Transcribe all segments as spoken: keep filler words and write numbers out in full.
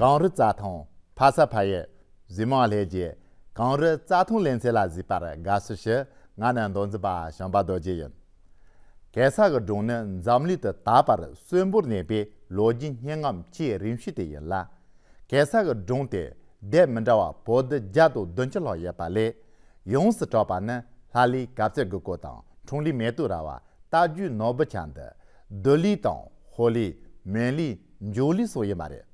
གངས་རི་རྩྭ་ཐང་ཕ་ས་ཕ་ཡུལ་གཟིགས་མང་ལྷན་རྒྱས། གངས་རི་རྩྭ་ཐང་ལེ་ཚན་ལ་གཟིགས་པར་དགའ་བསུ་ཞུ། ང་ནི་མདོ་འཛིན་པ་བྱམས་པ་རྡོ་རྗེ་ཡིན། གེ་སར་གྱི་སྒྲུང་ནི་འཛམ་གླིང་དུ་ད་བར་གསོན་པོར་གནས་པའི་ལོ་རྒྱུས་སྙན་ངག་ཆེས་རིང་ཤོས་དེ་ཡིན་ལ། གེ་སར་གྱི་སྒྲུང་དེ་སྡེ་མི་འདྲ་བ་པོ་ཏི་བརྒྱ་དང་བདུན་ཅུ་ལྷག་ཡོད་པ་ལས། ཡོངས་སུ་གྲགས་པ་ནི་ལྷ་ལས་གབ་རྩེ་དགུ་སྐོར་དང་འཁྲུངས་ལས་མེ་ཏོག་ར་བ། རྟ་རྒྱུག་ནོར་བུ་ཆ་འདི། བདུད་ལུས་དང་ཧོར་ལུས་མོན་ལུས་འཇོ་ལུས་སོགས་ཡིན་པ་རེད།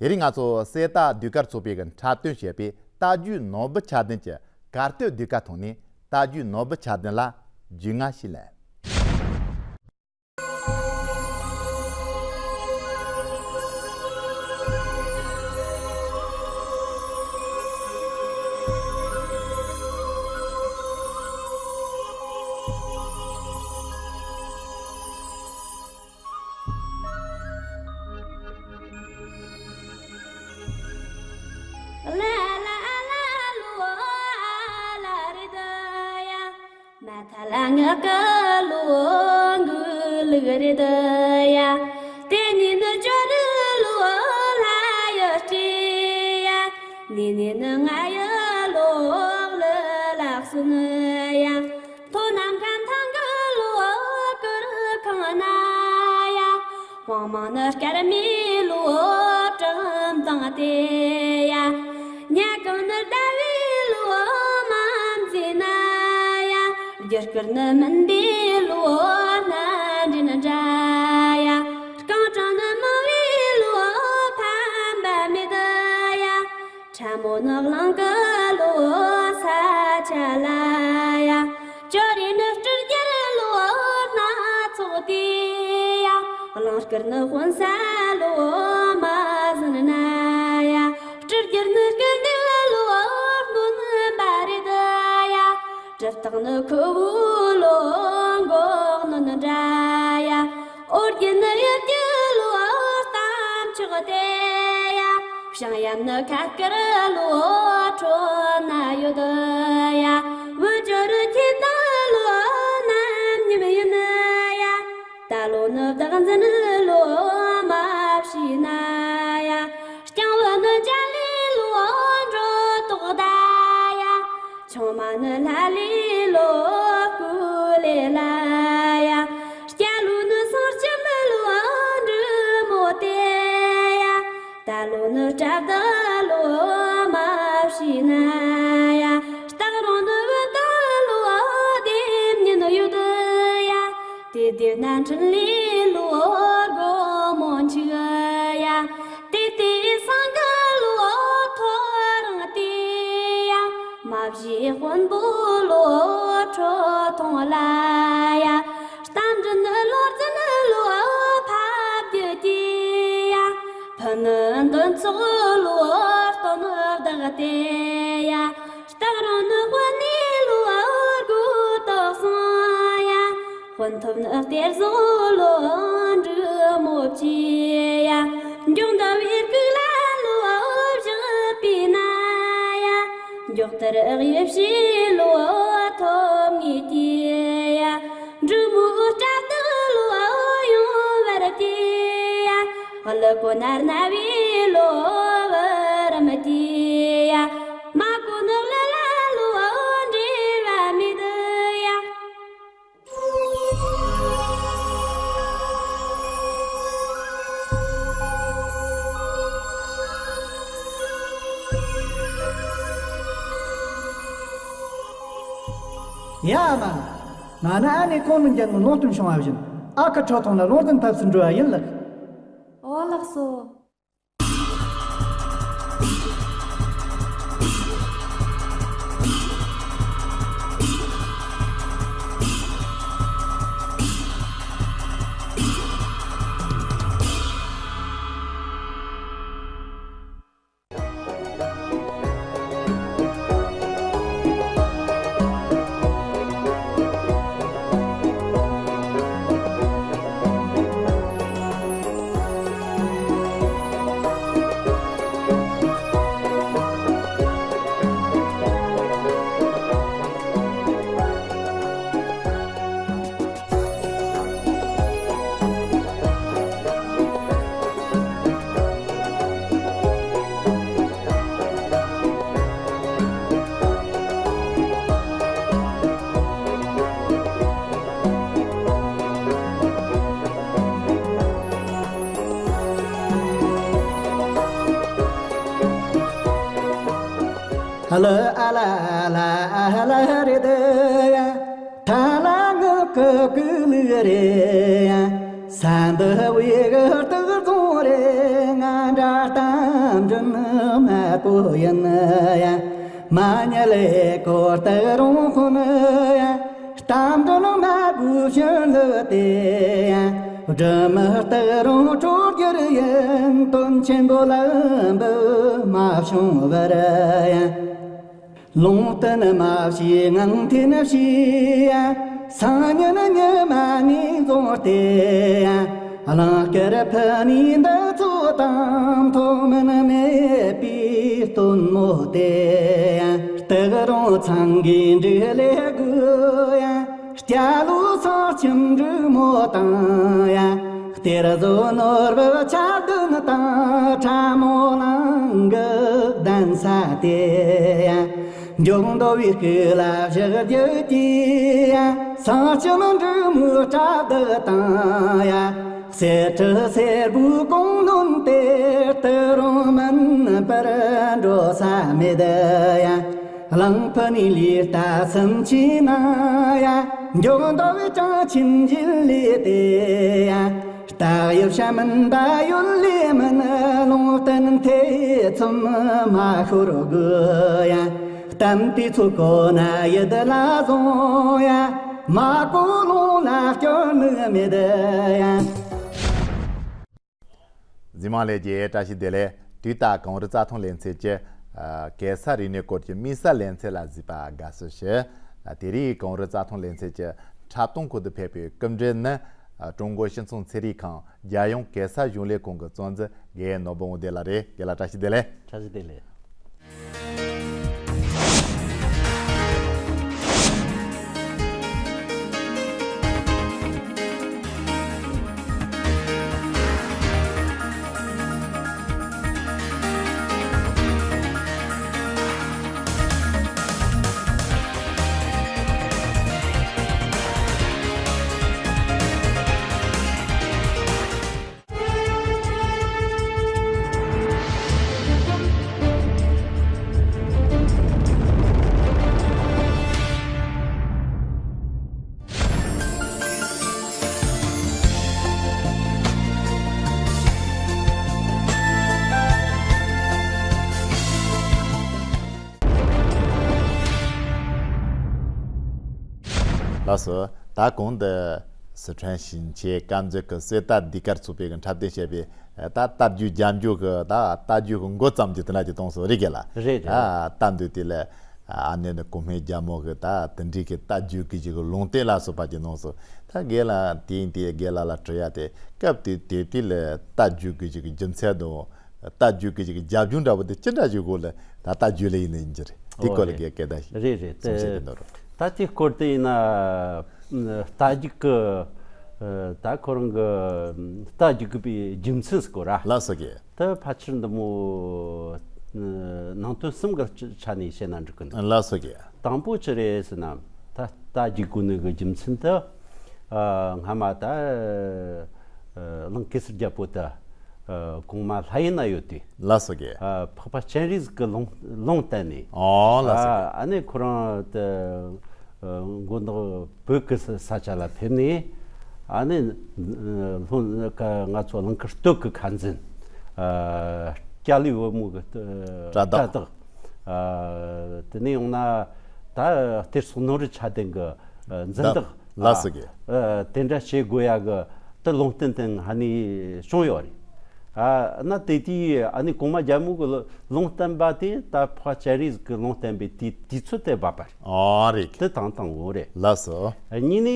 དེ་རིང་ང་ཚོ་གསེར་རྟ་ཟློས་གར་ཚོགས་པས་ཀྱི་འཁྲབ་སྟོན་བྱས་པའི་རྟ་རྒྱུག་ནོར་བུ་ཆ་ལྡན་གྱི་གར་སྟོད་ཟློས་གར་ཐོག་ནས་རྟ་རྒྱུག་ནོར་བུ་ཆ་ལྡན་ལ་རྒྱུས་མངའ་ཞིག་ལེན། ལ་ལ་ལ་ལོ་ཨ་ལ་རེ་ད་ཡ། མ་ཐ་ལ་ང་ཀ་ལོ་གུ་ལུག་རེ་ད་ཡ། དེ་ནི་ནི་ཅོ་རི་ལོ་ལ་ཡ་སྤྲེ་ཡ། ནི་ནི་ནི་ང་ཡ་ལོ་ལ་ལག་སུ་ནི་ཡ། མཐོ་ནམ་མཁའ་མཐའ་འགག་ལོ་ཀུ་རུ་ཁང་ན་ཡ། དབང་མང་ནི་སྐར་མའི་ལོ་གྲངས་དང་དེ་ཡ། ཉ་གང་ནི་ཟླ་བའི་ལོ་མ་འཛིན་ན་ཡ། རྒྱུ་སྐར་ནི་མུན་པའི་ལོ་སྣ་འདྲེན་འདྲ་ཡ། རྐང་གྲངས་ནི་མང་བའི་ལོ་ཕམ་པ་མེད་ཡ། ཕྲ་མོ་ནགས་གླང་གི་ལོ་ས་ཆ་ལ་ཡ། ཅོ་རི་ནི་སྤྲུལ་རྒྱལ་ལོ་སྣ་ཚོགས་ཏེ་ཡ། གླང་དཀར་ནི་དཔོན་ས་ལོ་མ་ཟིན་ན་ཡ། སྤྲུལ་རྒྱལ་ནི་སྐུ་འདུག་ལོ་སྣོན་པ་རེད་ཡ། གྲི་སྟེགས་ནི་ཁུ་བོ་ལོ་མགོ་གནོན་འདྲ་ཡ། ཨོ་རྒྱན་ནི་ཡུལ་གྱི་ལོ་གཏམ་ཆོག་དེ་ཡ། བྱང་ཡམ་ནི་ཁ་དཀར་ལོ་ཁྲོད་ན་ཡོད་ཡ། བུ་ཅོ་རི་ཁྱེད་དང་ལོ་རྣམ་གཉིས་ཡིན་ཡ། ད་ལོ་ནི་བདག་འཛིན་ལོ་མ་བྱས་ན་ཡ། རྐྱང་བུ་ནི་འཇའ་ལུས་ལོ་འགྲོ་དོག་ད་ཡ། ཆུང་མ་ནི་ལྷ་ལས་ལོ་སྐུ་ལས་ལ་ཡ། སྐྱ་ལོ་ནི་སོར་ཅན་ལོ་འབྲི་མོ་དེ་ཡ། ད་ལོ་ནི་སྐྲ་བདག་ལོ་མ་བྱས་ན་ཡ། སྟག་རོང་ནི་བུ་དག་ལོ་དེ་ཉིན་ཡོད་ཡ། དེ་དེ་ན་འཕྲིན་ལས་ལོ་སྒོ་མོ་འཆུག་ཡ། དེ་དེ་སང་ག་ལོ་ཐོ་རངས་ཏེ་ཡ། མ་བཞི་དཔོན་པོ་ལོ་ཁྲོ་ཐོང་ལ་ཡ། རྟ་མགྲིན་བློ་བཙན་ལོ་ཕབ་རྒྱུ་དེ་ཡ། ཕུ་ནུ་འདོན་ཚོགས་ལོ་སྟོན་བདག་དེ་ཡ། སྟག་རོང་ནི་དཔོན་ནི་ལོ་སྒོ་དག་སོང་ཡ། དཔོན་ཐོབ་ནི་གཏེར་བཟང་ལོ་འབྲི་མོ་བྱས་ཡ། མགྱོགས་འདའ་བའི་སྐུག་ལ་ལོ་བཞག་པས་ན་ཡ། མགྱོགས་དར་གཡུ་བྱའི་ལོ་ཐོབ་ངེས་ཀྱི་ཡ། འབྲི་མོའི་སྐྲ་བདག་ལོ་ཡོང་བར་བྱས་ཡ། གླུ་གོ་ནར་ན་བའི་ལོ་བུ་རམ་གྱི་ཡ། མ་གོ་ནག་ལ་ལ་ལོ་འབྲེལ་བ་མེད་ཡ། ཡ་ཨ་མ། ང་ནི་ཨ་ནེ་གོང་མིན་ཅན་གྱི་ལུང་སྟོན་བྱུང་བ་བཞིན། ཨ་ཁུ་ཁྲོ་ཐུང་ལ་ལུང་སྟོན་ཐབས་སུ་འགྲོ་བ་ཡིན་ལགས། འོ་ལགས་སོ། ཨ་ལ་ཨ་ལ་ཨ་ལ་ཨ་ལ་རེད་ཡ། ཐ་ལ་ངུ་ཀུ་ཀུ་ལུ་རེད་ཡ། ས་འདི་བའི་གི་སྟག་རྫོང་རེད། ང་འདྲ་གཏམ་འདྲི་ནི་མ་པོ་ཡིན་ཡ། མ་ཉལ་ལེ་ཀོ་སྟག་རོང་ཁོ་ནི་ཡ། གཏམ་འདྲི་ནི་མ་པོ་ཤིན་ལུ་དེ་ཡ། སྒྲོལ་མ་སྟག་རོང་གྲོང་ཁྱེར་ཡིན། དོན་ཆེན་པོ་ལ་འབུ་མ་བྱུང་བར་ཡ། ལུང་བསྟན་མ་བྱས་ངང་འཐེན་བྱས་ཡ། སང་ཉིན་ཉི་མ་ནས་བཟུང་སྟེ་ཡ། གླིང་དཀར་ཕུ་ནས་འདི་ཚོ་དང་ཐོག་མིན་མེད་པའི་སྟོན་མོ་དེ་ཡ། སྟག་རོང་ཚང་གི་འབྲུག་ལས་དགོས་ཡ། སྐྱ་ལོ་སོགས་ཁྱིམ་འབྲུག་མོ་དང་ཡ། གཏེར་བཟོ་ནོར་བུ་ཆ་བདུན་དང་ཁྲ་མོ་ནང་གི་གདན་ས་དེ་ཡ། མགྱོགས་འདོ་བའི་སྐུ་ལ་བཞག་རྒྱུ་དེ་ཡ། སང་ཁྱིམ་འབྲུག་མོའི་གྲྭ་བདག་དང་ཡ། གསེར་ཁྲི་སེར་པོའི་གོང་ནོན་དེ། སྟག་རོང་མིན་པར་འགྲོ་ས་མེད་ཡ། གླིང་ཕུ་ནས་ལིར་ད་སུམ་ཆའི་ནང་ཡ། མགྱོགས་འདོ་བའི་གྲངས་ཆེན་འཇིལ་ལས་དེ་ཡ། སྟག་ཡབ་ཤ་མིན་ད་ཡོད་ལས་མིན། ལུང་བསྟན་ཐེ་ཚོམ་མ་ཤོར་དགོས་ཡ། གཏམ་དེ་ཚོ་གོ་ན་ཡིད་ལ་བཟུང་ཡ། མ་གོ་ལུང་ལ་སྐྱོར་ནི་མེད་ཡ། གཟིགས་མང་ལས་ཀྱི་བཀྲ་ཤིས་བདེ་ལེགས། དུས་ལྟར་གངས་རི་རྩྭ་ཐང་ལེ་ཚན་གྱི་ཨ་གེ་སར་རིག་གནས་སྐོར་གྱི་དམིགས་བསལ་ལེ་ཚན་ལ་གཟིགས་པ་དགའ་བསུ་ཞུ། ཨ་དེ་རིང་གངས་རི་རྩྭ་ཐང་ལེ་ཚན་གྱི་འཁྲབ་སྟོན་ཁུལ་དུ་ཕེབས་པའི་སྐུ་མགྲོན་ནི་ཨ་ཀྲུང་གོ་སྤྱི་ཚོགས་ཚན་རིག་ཁང་རྒྱལ་ཡོངས་གེ་སར་གཞུང་ལས་ཁང་གི་གཙོ་འཛིན་དགེ་བཤེས་ནོར་བུ་དབང་ལྡན་ལགས་རེད། དགེ་ལགས་བཀྲ་ཤིས་བདེ་ལེགས། བཀྲ་ཤིས་བདེ་ལེགས། ལགས་སོ། ད་གོང་དུ་སི་ཁྲོན་ཞིང་ཆེན་དཀར་མཛེས་ཀྱི་གསེར་རྟ་ཟློས་གར་ཚོགས་པའི་གི་འཁྲབ་སྟོན་བྱས་པའི་ད་རྟ་རྒྱུག་རྒྱབ་འཇུག་གི་ད་རྟ་རྒྱུག་གི་འགོ་བརྩམས་རྒྱུ་དེ་འདྲ་ཅིག་གཏོང་སོང་རེད་གི་ལ། རེད་རེད། ད་རྟ་འདུས་དེ་ལ་ཨ་ནེ་ནི་གོང་སྨན་རྒྱལ་མོ་གི་ད་དེ་འདྲའི་གི་རྟ་རྒྱུག་གི་ཅིག་གི་ལུང་བསྟན་ལ་སོགས་པ་ཅིག་གནང་སོང་། ད་རྒན་ལགས་དེ་ཡིན་དེ་རྒན་ལགས་ལ་དྲི་ཡ་དེ་སྐབས་དེ་དེ་དུས་ལ་རྟ་རྒྱུག་གི་ཅིག་གི་རྒྱུ་མཚན་དང་། རྟ་རྒྱུག་གི་ཅིག་རྒྱབ་ལྗོངས་འདྲ་བོ་དེ་ཅི་འདྲ་ཞིག་གོ་ལ་ད་རྟ་རྒྱུག་ལེ་ཡིན་ནི་ཡིན་གྱི་རེད། དེ་ཨོ་སྐོར་ལ་རེད། གའི་སྐད་བརྡ་ཞིག་རེད་རེད། གསུང་བཤད་དེ་འདོན་རོགས། ད་དེ་སྐོར་དེ་ཡིན་ན་རྟ་རྒྱུག་གི་ད་ཁོ་རང་གི་རྟ་རྒྱུག་གི་པའི་རྒྱུ་མཚན་སྐོར་ར། ལགས་སོ་གི། ད་ཕལ་ཆེར་འདི་མོ་ནང་དོན་གསུམ་གི་ཆ་ནས་བཤད་ན་འགྲིག་གི་འདུག། ལགས་སོ་གི། དང་པོ་ཅི་རེད་ཟེར་ན། ད་རྟ་རྒྱུག་དགོས་ནི་གི་རྒྱུ་མཚན་དུ། ཨ་སྔ་མ་ད་ཨ་གླིང་གེ་སར་རྒྱལ་པོ་ད་ཨ་གོང་མ་ལྷ་ཡུལ་ན་ཡོད་དུས། ལགས་སོ་གི། ཨ་འཕགས་པ་སྤྱན་རས་གཟིགས་ཀྱི་ལུང་ལུང་བསྟན་ནས། ཨོ་ལགས་སོ་གི། ཨ་ཨ་ནི་ཁོ་རང་ད་ཨ་མགོ་འདོགས་བོད་ཀྱི་ས་ས་ཆ་ལ་ཕེབས་ནས། ཨ་ནི་ཨ་ལྷོ་ང་ཚོ་གླིང་དཀར་སྟོད་ཀྱི་ཁ་འཛིན་ཨ་སྐྱ་ལོའི་བུ་མོ་གི་ཨ་བཀྲ་བདག་བཀྲ་བདག་ཨ་དེ་ནས་ཡོང་ན་ད་གཏེར་སྲུང་ནོར་བུ་ཆ་ལྡན་གྱི་ཨ་འཛིན་བདག་ལགས་སོ་གི། ཨ་དེ་འདྲ་བྱེད་དགོས་ཡ་གི་ད་ལུང་བསྟན་དེ་ཧ་ནི་བྱུང་ཡོད་རེད། ཨ་ན་དེ་དུས་ཨ་ནི་གོང་མ་རྒྱལ་མོ་གི་ལུང་བསྟན་པ་དེ་ད་འཕགས་པ་སྤྱན་རས་གཟིགས་ཀྱི་ལུང་བསྟན་པའི་དུས་དུས་ཚོད་དེ་བབས་པ་རེད། ཨོ་རེད། དེ་དང་དང་བོ་རེད། ལགས་སོ། གཉིས་ནས་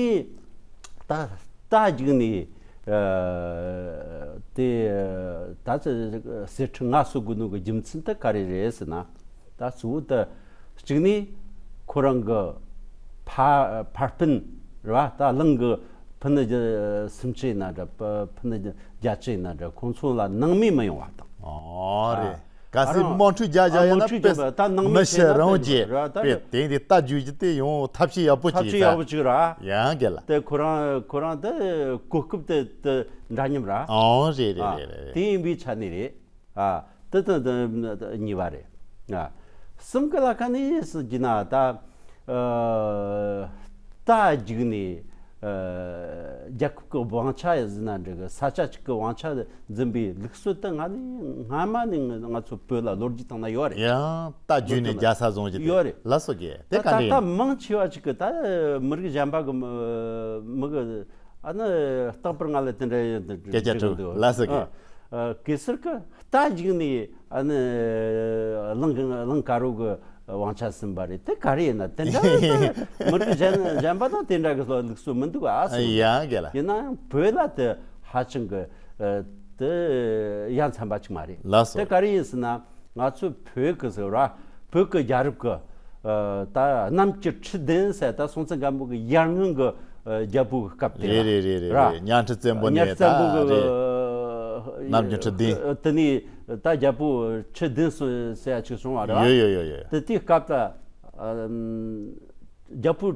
ད་རྟ་རྒྱུག་ནས་ཨ་དེ་ད་ཚེ་གསེར་ཁྲི་མངའ་གསོལ་དགོས་ནོ་གི་རྒྱུ་མཚན་དེ་ག་རེ་རེད་ཟེར་ན། ད་གཙོ་བོ་ད་གཅིག་ནས་ཁོ་རང་གི་ཕ་ཕ་སྤུན་རེད་བ། ད་གླིང་གི་ཕུ་ནུ་སུམ་ཅུ་ཡིན་ན་འདྲ། ཕུ་ཕུ་ནུ་བརྒྱད་ཅུ་ཡིན་ན་འདྲ། ཁོང་ཚོ་ལ་ནང་མི་མི་ཡོང་བ་དང་། ཨོ་རེད། ཨ་གལ་སྲིད་ཨ་རང་དམག་འཁྲུག་རྒྱག་ཨ་བཞག་ཡ་དམག་ན་འཁྲུག་རྒྱག་པ་ད་ནང་མི་མི་ཤི་བྱས་ན་རང་ད་རྒྱལ་ར་ད་པས་དེང་དེ་རྟ་རྒྱུག་རྒྱུ་དེ་ཡང་ཐབས་ཤེས་ཡག་པོ་ཐབས་བྱས་ཤེས་ཡག་ས་པོ་ཅིག་ར། ཡང་གལ་ལ། དེ་ཁོ་རང་ཁོ་རང་ད་གོ་སྐབས་དེ་དེ་འདྲ་མཉམ་ར། ཨོ་རེད་རེད་ཨ་རེད་རེད། དེ་ཡིན་པའི་ཆ་ནས་རེད། ཨ་དེ་དེ་དེ་གཉིས་པ་རེད། ཨ་ གསུམ་གི་ལ་ཁ་ནས་ཟེར་རྒྱུ་ན་ད། ཨ། རྟ་རྒྱུག་ནས། ཨ། རྒྱལ་ཁབ་ཀྱི་དབང་ཆ་ཟེར་ན་འགྲིག་གི། ས་ཆ་གཅིག་གི་དབང་ཆ་འཛིན་པའི་ལུགས་སྲོལ་དེ་ང་ནི་སྔ་མ་ནས་ང་ཚོ་བོད་ལ་ལོ་རྒྱུས་སྟེང་ན་ཡོད་རེད། ཡང་རྟ་རྒྱུག་ནས་རྒྱལ་ས་བཟུང་རྒྱུ་དེ་ཡོད་རེད། ལགས་སོ་རྒན། དེ་ད་ག་ད་འདྲ་ད་ཡིན། མང་ཆེ་བ་ཅིག་གི་ད་མི་རིགས་གཞན་པ་གི་མི་མི་གི། ཨ་ནི་རྟག་པར་ང་ལ་དེ་འདྲ་ཡོད་འདུག་སྐད་ཆ་དྲི་གི་འདུག་ལགས་སོ་རྒན། ཨ། ཨ། གེ་སར་གི་རྟ་རྒྱུག་ནས། ཨ་ནི་གླིང་གི་གླིང་དཀར་པོ་གི་དབང་ཆ་ཟིན་པ་རེད། དེ་ག་རེ་ཡིན་ན་དེ་འདྲ་མི་རིགས་གཞན་གཞན་པ་དང་དེ་འདྲ་གི་ལུགས་སྲོལ་མི་འདུག་ཨ་སོ། ཡང་རྒན་ལགས། ཡིན་ནའང་བོད་ལ་དེ་ཧ་ཅང་གི། ཨ། དེ་ཡ་མཚན་པ་ཅིག་མ་རེད། ལགས་སོ། དེ་ག་རེ་ཡིན་ཟེར་ན། ང་ཚོ་བོད་ཀྱི་ཟེར་བ། བོད་ཀྱི་རྒྱལ་རབས་ཀྱི། ཨ། ད་གནམ་གྱི་ཁྲི་བདུན་ཟེར། ད་སྲོང་བཙན་སྒམ་པོ་གི་ཡར་སྔོན་གྱི། ཨ། རྒྱལ་པོའི་སྐབས་དེ་རེད། རེད་རེད་རེད། རེད། གཉའ་ཁྲི་བཙན་པོ་གཉའ་ནས་ཁྲི་བཙན་པོ་ད་གི། རེད། གནམ་གྱི་ཁྲི་བདུན། ཨ། དེ་ནས་ད་རྒྱལ་པོ་ཁྲི་བདུན་ཟེར་ཡ་ཅིག་བྱུང་བ་རེད་བ། ཡོད་ཡོད་ཡོད་ཡོད། དེ་དེའི་སྐབས་ད། ཨ། རྒྱལ་པོ་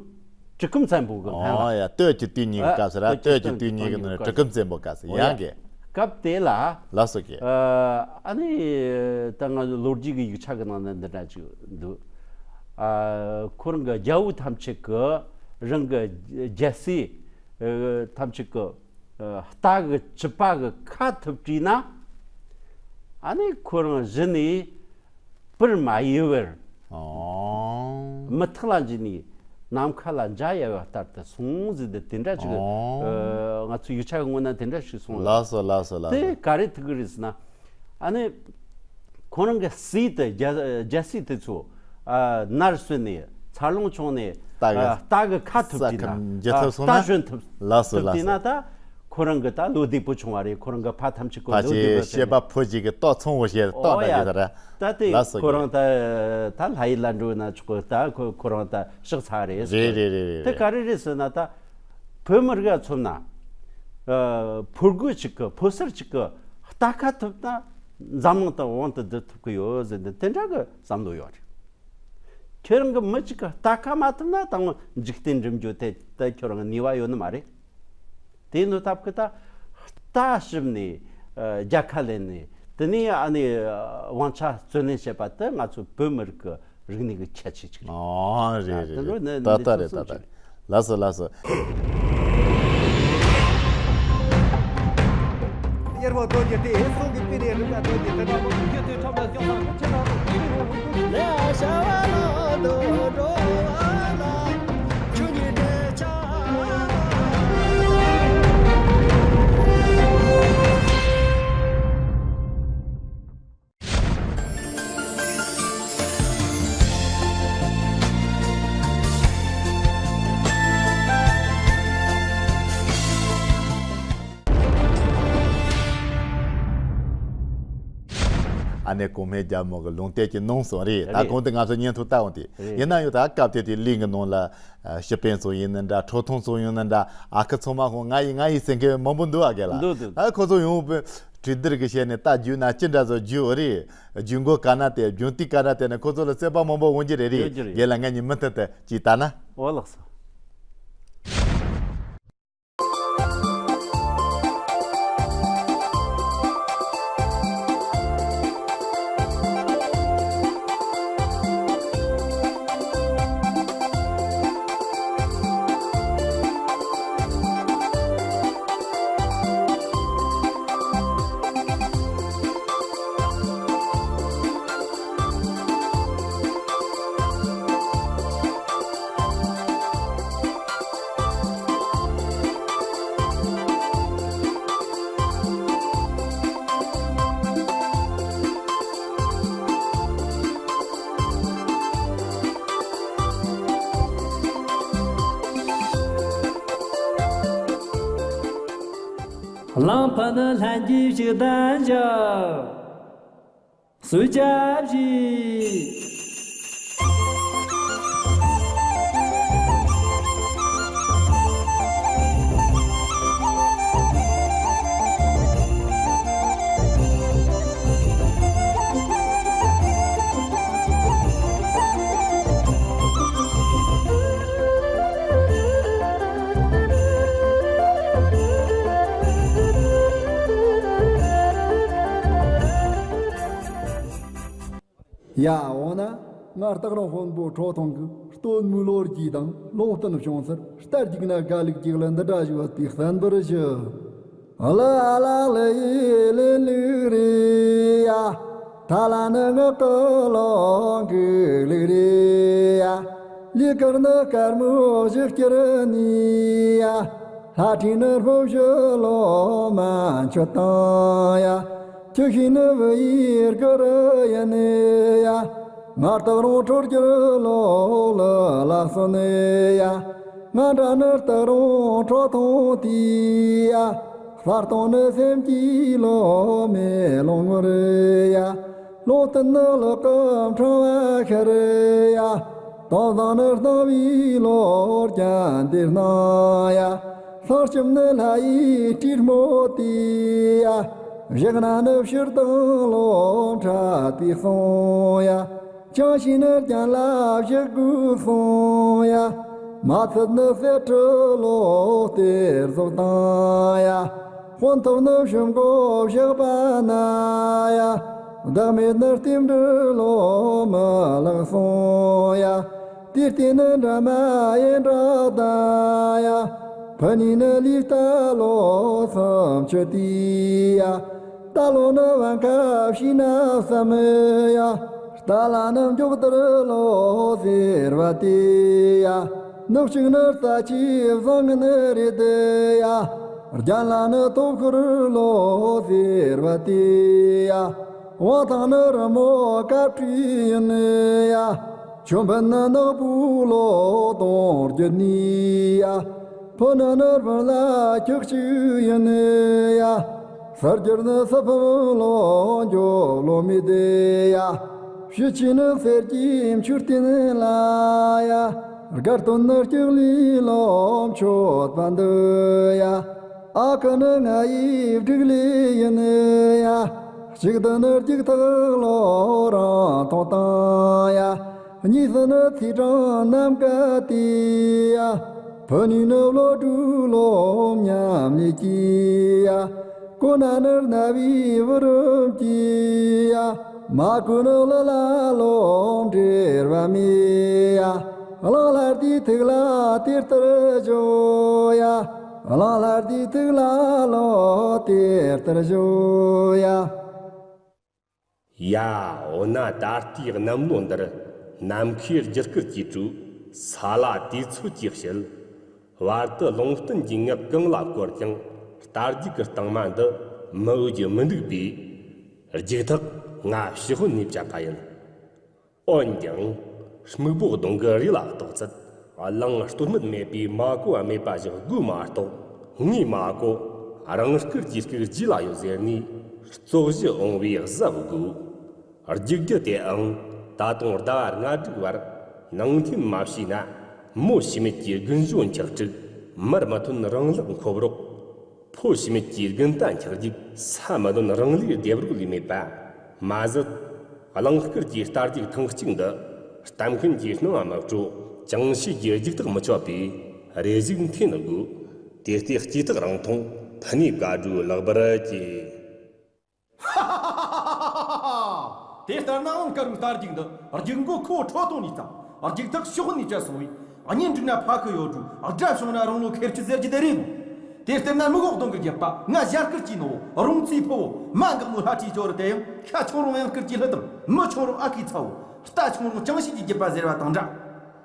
གྲི་གུམ་བཙན་པོ་གི་སྔོན་ལ། ཨོ་ཡ། སྟོད་ཀྱི་དུས་གཉིས་ཀྱི་སྐབས་སུ་ར། ཨ། སྟོད་ཀྱི་དུས་གཉིས་ཀྱི་ནང་གྲི་གུམ་བཙན་པོ་སྐབས་སུ། ཨོ་ཡ། ཡང་གི། སྐབས་དེ་ལ། ལགས་སོ་རྒན། ཨ། ཨ་ནི་ད་ང་ཚོ་ལོ་རྒྱུས་ཀྱི་ཡིག་ཆ་གི་ནང་ན་འདི་འདྲ་ཅིག་འདུག་ཨ། ཁོ་རང་གི་རྒྱལ་པོ་ཐམས་ཅད་ཀྱི་རང་གི་རྒྱལ་སྲས། ཨ། ཐམས་ཅད་ཀྱི། ཨ། རྟ་གི་བཅུ་པ་གི་ཁ་ཐུབ་བྲིས་ན། ཨ་ནི་ཁོ་རང་གཞི་ནས་པུར་མ་ཡལ་བར། ཨོ། མུ་ཐུག་ལ་འཇུས་ནས་ནམ་མཁའ་ལ་འཇའ་ཡལ་བ་ལྟར་དུ་སོང་ཟེར་ཏེ་དེ་འདྲ་ཅིག་ཨོ། ཨ། ང་ཚོའི་ཡིག་ཆ་གི་ངོ་ན་དེ་འདྲ་ཞིག་གསུངས། ལགས་སོ་ལགས་སོ་ལགས་སོ། དེ་ག་རེ་ཐུག་གི་རེད་ཟེར་ན། ཨ་ནི་ཁོ་རང་གི་སྲས་དེ། རྒྱལ་རྒྱལ་སྲས་དེ་ཚོ། ཨ། ནར་སོན་ནས་འཚར་ལོངས་བྱུང་ནས། རྟ་གི། ཨ། རྟ་གི་ཁ་ཐུབ་ས་བྲིས་ན། ཁམས་འཇུ་ཐུབ་སོང་ན། ཨ། རྟ་ཞོན་ཐུབ། ལགས་སོ་ཐུབ་ལགས་བྲིས་ན། སོ། ད་ཁོ་རང་གི་ད་ལོ་བདེ་པོ་བྱུང་བ་རེད། ཁོ་རང་གི་ཕ་ཐམས་ཅད་ཀྱི་ཕ་ལོ་བདེ་ཆེ་པོ་བྱུང་། བཤད་པ་ཕོ་གཅིག་གི་ཏོག་ཚོང་བོ་བཤད་ཏོག་ཨོ་ད་ཡ། ཡོད་ར། ད་དེ་ལགས་སོ་ཁོ་རང་ད་ད་ལྷ་ཡུལ་ལ་འགྲོ་ན་ཆོག་གི། ད་ཁོ་ཁོ་རང་ད་གཤེགས་ཚར་རེད། རེད་རེད་རེད་རེད། དེ་ག་རེ་རེད་ཟེར་ན། ད་བོད་མི་རིགས་ལ་མཚོན་ན། ཨ། ཕོ་རྒོད་ཅིག་གི། ཕོ་གསར་ཅིག་གི་རྟ་ཁ་ཐུབ་ན་འཛམ་གླིང་དང་དབང་དུ་བསྡུ་ཐུབ་ཀྱི་ཡོད་ཟེར་ནས་དེ་འདྲ་གི་བསམ་བློ་ཡོད་རེད། ཁྱེད་རང་གི་མི་གཅིག་གི་རྟ་ཁ་མ་ཐུབ་ན་ད་འཇིག་རྟེན་འགྲིམ་རྒྱུ་དེ་ད་ཁྱེད་རང་གི་ནུས་པ་ཡོད་ནི་མ་རེད། དེ་ནོ་ཐབས་ཀྱི་ད་རྟ་ཞིབ་ནས། ཨ། རྒྱལ་ཁ་ལེན་ནས། དེ་ནས་ཨ་ནི་དབང་ཆ་བརྩོན་ལེན་བྱེད་པ་དེ་ང་ཚོ་བོད་མི་རིགས་ཀྱི་རིག་གནས་ཀྱི་ཁྱད་ཆོས་ཅིག་རེད། ཨོ་རེད་རེད་དེ་འདྲ་རེད། ནི་ད་ལྟ་འདི་རེད། ཚོ་ད་ལྟ་ཚོ་རེད། ལགས་སོ་ལགས་སོ། གཡེར་བ་རྡོ་རྗེ་སྟེ། གསུང་གི་པི་ནས་རིམ་པ་རྡོ་རྗེ་སྟེ། ལས་བྱ་བ་ལ་དུ་འགྲོ་བ་ལ། ཆུ་གཉིས་འདྲེས་ཆགས། ཨ་ནེ་གོང་མའི་རྒྱལ་མོ་གི་ལུང་བསྟན་གྱི་གནང་སོང་རེད། ད་རེད། གོང་དུ་ང་ཚོ་བརྙན་ཐུང་ལྟ་འོང་དུས། རེད། ཡིན་ན་ཡང་ད་སྐབས་དེ་དུས་གླིང་གི་ནང་ལ། ཨ། སྤྱི་དཔོན་ཚོ་ཡིན་ན་འདྲ། ཁྲོ་ཐུང་ཚོ་ཡིན་ན་འདྲ། ཨ་ཁུ་ཚང་མ་ཧོ་ང་ཡིན་ང་ཡིན་ཟེར་མཁན་མང་པོ་འདུག་ཨ་གེ་ལ། འདུག་འདུག་ཨ། ཁོ་ཚོ་ཡོང་བའི་གྲོས་བསྡུར་གི་བྱས་ནས་རྟ་རྒྱུག་ན་ཅི་འདྲ་བཟོ་རྒྱུག་རེད། རྒྱུག་མགོ་ག་ན་བསྟན། རྒྱུག་སྟེགས་ག་ན་བསྟན་ནས་ཁོ་ཚོ་ལ་རྩོད་པ་མང་པོ་འོང་རྒྱུ་རེད། རེད། ཡོད་རྒྱུ་རེད། རྒན་ལགས་ང་གཉིས་མུ་མཐུད་དུ་ཅིག་ལྟ་ན། འོ་ལགས་སོ། གླང་ཕུ་ནུ་ལྷན་རྒྱས་ཞིག་ལྡན་ཞིང་། སུ་ཅབ་ཞིག། ཡ། འོ་ན། ང་སྟག་རོང་དཔོན་པོ་ཁྲོ་ཐུང་གི་སྟོད་མོའི་ལོ་རྒྱུས་དང་ལུང་བསྟན་བྱུང་ཚུལ་རྟ་རྒྱུག་ན་དགའ་ལུགས་ཀྱི་གླུ་འདི་འདྲ་ཞིག་ཡོད་པའི་གསན་པར་ཞུ། ལ་ལ་ལ་ཡི་ལེ་ལུག་རེད་ཡ། ཐ་ལ་ནི་ངག་གི་ལོང་གི་ལུག་རེད་ཡ། ལི་ཀར་ནི་དཀར་མོ་བཞི་སྐྱུར་ནི་ཡ། ལྷ་ཁྲིད་ནི་སྨུག་ཕྱི་ལོ་མ་མཆོད་དང་ཡ། ཁྱི་ཤི་ནི་བུ་ཡི་སྐུ་རུ་ཡིན་ནི་ཡ། ང་སྟག་རོང་ཁྲོ་སྐྱུར་ལོ་ལ་ལ་སོ་ནི་ཡ། ང་འདྲ་ནི་སྟག་རོང་ཁྲོ་ཐུང་དེ་ཡ། ས་སྟོང་ནི་སེམས་ཀྱི་ལོ་མེ་ལོང་ངུ་རེད་ཡ། ལུང་བསྟན་ནི་ལག་གི་འཕྲེང་བ་ཤར་ཡ། དོང་བཟང་ནི་སྣང་བའི་ལོ་རྒྱ་འདིར་སྣང་ཡ། ལྷག་བཅུམ་ནི་ལྷ་ཡི་སྤྲིན་སྨོ་དེ་ཡ། བཞག་ན་ནི་ཕྱིར་དང་ལོ་འཕྲད་པའི་གསུང་ཡ། ཅང་ཤེས་ནི་རྒྱན་ལ་བཞག་དགོས་གསུང་ཡ། མ་ཚད་ནི་གསེར་ཁྲི་ལོ་གཏེར་ཟོག་དང་ཡ། དཔོན་ཐོབ་ནི་ཕྱི་མགོ་བཞག་པ་ན་ཡ། བདག་མེད་ནི་རྟེན་འབྲེལ་ལོ་མི་ལག་སོང་ཡ། དེ་ལྟས་ནི་འདྲ་མ་ཡིན་འདྲ་ད་ཡ། ཕུ་ནི་ནི་ལི་ལྟ་ལོ་སུམ་ཅུ་དེ་ཡ། རྟ་ལོ་ནི་བན་ཁ་ཕྱི་ན་བསམ་ཡ། རྟ་ལ་ནི་མགྱོགས་དར་ལོ་ཟེར་བ་དེ་ཡ། ནུབ་ཕྱོགས་ནི་རྩ་ཆེའི་བཟང་ངན་རེད་ཡ། རྒྱན་ལ་ནི་ཐོབ་ཤོར་ལོ་ཟེར་བ་དེ་ཡ། དབང་ཐང་ནི་རི་མོ་དཀར་བྲིས་ཡིན་ཡ། ཆོས་འཕེལ་ནི་ནག་པོའི་ལོ་དོང་བརྒྱུད་ནས་ཡ། ཕུ་ནུ་ནི་སྤུན་ལ་ཁྱུག་ཅིག་ཡིན་ཡ། ས་རྒྱུར་ནི་སི་ཕུ་ལོ་འཇོ་ལོ་མི་དེ་ཡ། ཕྱི་ཆི་ནི་གསེར་གྱི་མཆོད་རྟེན་ལ་ཡ། དགའ་སྟོན་ནི་སྐྱུག་ལི་ལོ་མཆོད་པ་འདི་ཡ། ཨ་ཁུ་ནི་ང་ཡི་སྒྲིག་ལི་ཡིན་ཡ། གཅིག་ཏུ་ནི་རྒྱུག་ཐག་ལོ་རང་མཐོང་དང་ཡ། གཉིས་སུ་ནི་ཚེས་གྲངས་ནམ་མཁའ་དེ་ཡ། ཕུ་ནུ་ནི་བློ་གྲོས་ལོ་མཉམ་ལས་ཀྱི་ཡ། གོ་ན་ནི་རྣ་བའི་བུ་རམ་གྱི་ཡ། མ་གོ་ནི་ལ་ལ་ལོ་འབྲེལ་བ་མེད་ཡ། གླང་ལྷ་དེའི་ཐུགས་ལ་དེ་ལྟར་བཞོ་ཡ། གླང་ལྷ་དེའི་ཐུགས་ལ་ལོ་དེ་ལྟར་བཞོ་ཡ། ཡ། འོ་ན་ད་ལྟའི་གནམ་ལོ་འདིར་ནམ་མཁའི་རྒྱུ་སྐར་གྱི་དྲུག་ས་ལ་དུས་ཚོད་ཀྱི་དཔྱིད། བར་དུ་ལུང་བསྟན་གྱི་ངག་གང་ལ་བཀོད་ཀྱང་རྟ་རྒྱུག་གི་རྟིང་མ་འདི་མི་འོས་རྒྱུ་མི་འདུག་པས། རྒྱུག་ཐག་ང་ཕྱི་ཧོན་ནས་བཅད་པ་ཡིན། འོན་ཀྱང་། སྨུག་པོ་གདོང་གི་རི་ལ་གཏོགས་ཚད། གླང་སྟོད་སྨད་མེད་པའི་མ་གོ་བ་མེད་པ་ཞིག་དགོས་མ་གཏོགས། ངའི་མ་གོ། རང་སྐུར་གྱི་སྐུ་རྗེས་ལ་ཡོད་ཟེར་ནས། བཙོག་གཞི་འོང་བའི་གཟབ་དགོས། རྒྱུག་རྒྱུ་དེའང་ད་དུང་ཟླ་བ་ལྔ་དྲུག་བར་ནང་འཐེན་མ་བྱས་ན། མོ་ཤི་མེད་ཀྱི་རྒུན་གཞོན་འཁྱག་དྲུག་མར་མི་ཐོན་རང་ལག་འཁོབ་རོགས། ཕོ་ཤི་མེད་ཀྱི་རྒུན་ལྟ་འཁྱག་རྒྱུག་ས་མི་འདོན་རང་ལུས་རྡེབ་རོགས་ལས་མེད་པ། མ་ཟད། གླང་སྐུར་གྱི་རྟ་རྒྱུག་ཐེངས་གཅིག་འདི་གཏམ་མཁན་གྱི་སྣང་བ་མི་སྤྲོ། ཅང་ཤེས་ཀྱི་རྒྱུག་ཐག་མི་ཆོད་པས་རེ་ཞིག་འཐེན་དགོས། དེ་ལྟའི་སྐྱེས་ཐག་རིང་ཐུང་ཕུ་ནུའི་དགའ་སྤྲོའི་ལག་པར་གྱེས། དེ་ལྟར་ན་ཨང་དཀར་བོའི་རྟ་རྒྱུག་འདི་རྒྱུག་མགོ་ཁོ་ཁྲོ་ཐུང་ནས་བརྩམས། རྒྱུག་ཐག་ཕྱོགས་ནས་བཅད་སོང་བས། གཉེན་འགྲིག་ན་ཕ་ཁུ་ཡོད་འགྲོ། དགྲ་བྱུང་ན་རང་ལོ་ཁེར་སྐྱེད་ཟེར་རྒྱུ་དེ་རེད་མོད། དེ་ལྟར་ན་མི་འོག་གདོང་གི་རྒྱུད་པ་ང་ཞྭ་སྐུར་གྱི་ནོ། རོང་ཚེ་ཕུ་བོ་མ་འགག་མོའི་ལྷ་ཁྲིའི་ཇོ་རུ་དེ་ཡང་ཤ་ཆུང་རུང་གཡང་སྐུར་གྱི་ལྷུ་དུམ། མི་ཆུང་རུང་ཨ་ཁུའི་ཚ་བོ། རྟ་ཆུང་རུང་ཅང་ཤེས་ཀྱི་རྒྱུད་པ་ཟེར་བ་དང་འདྲ།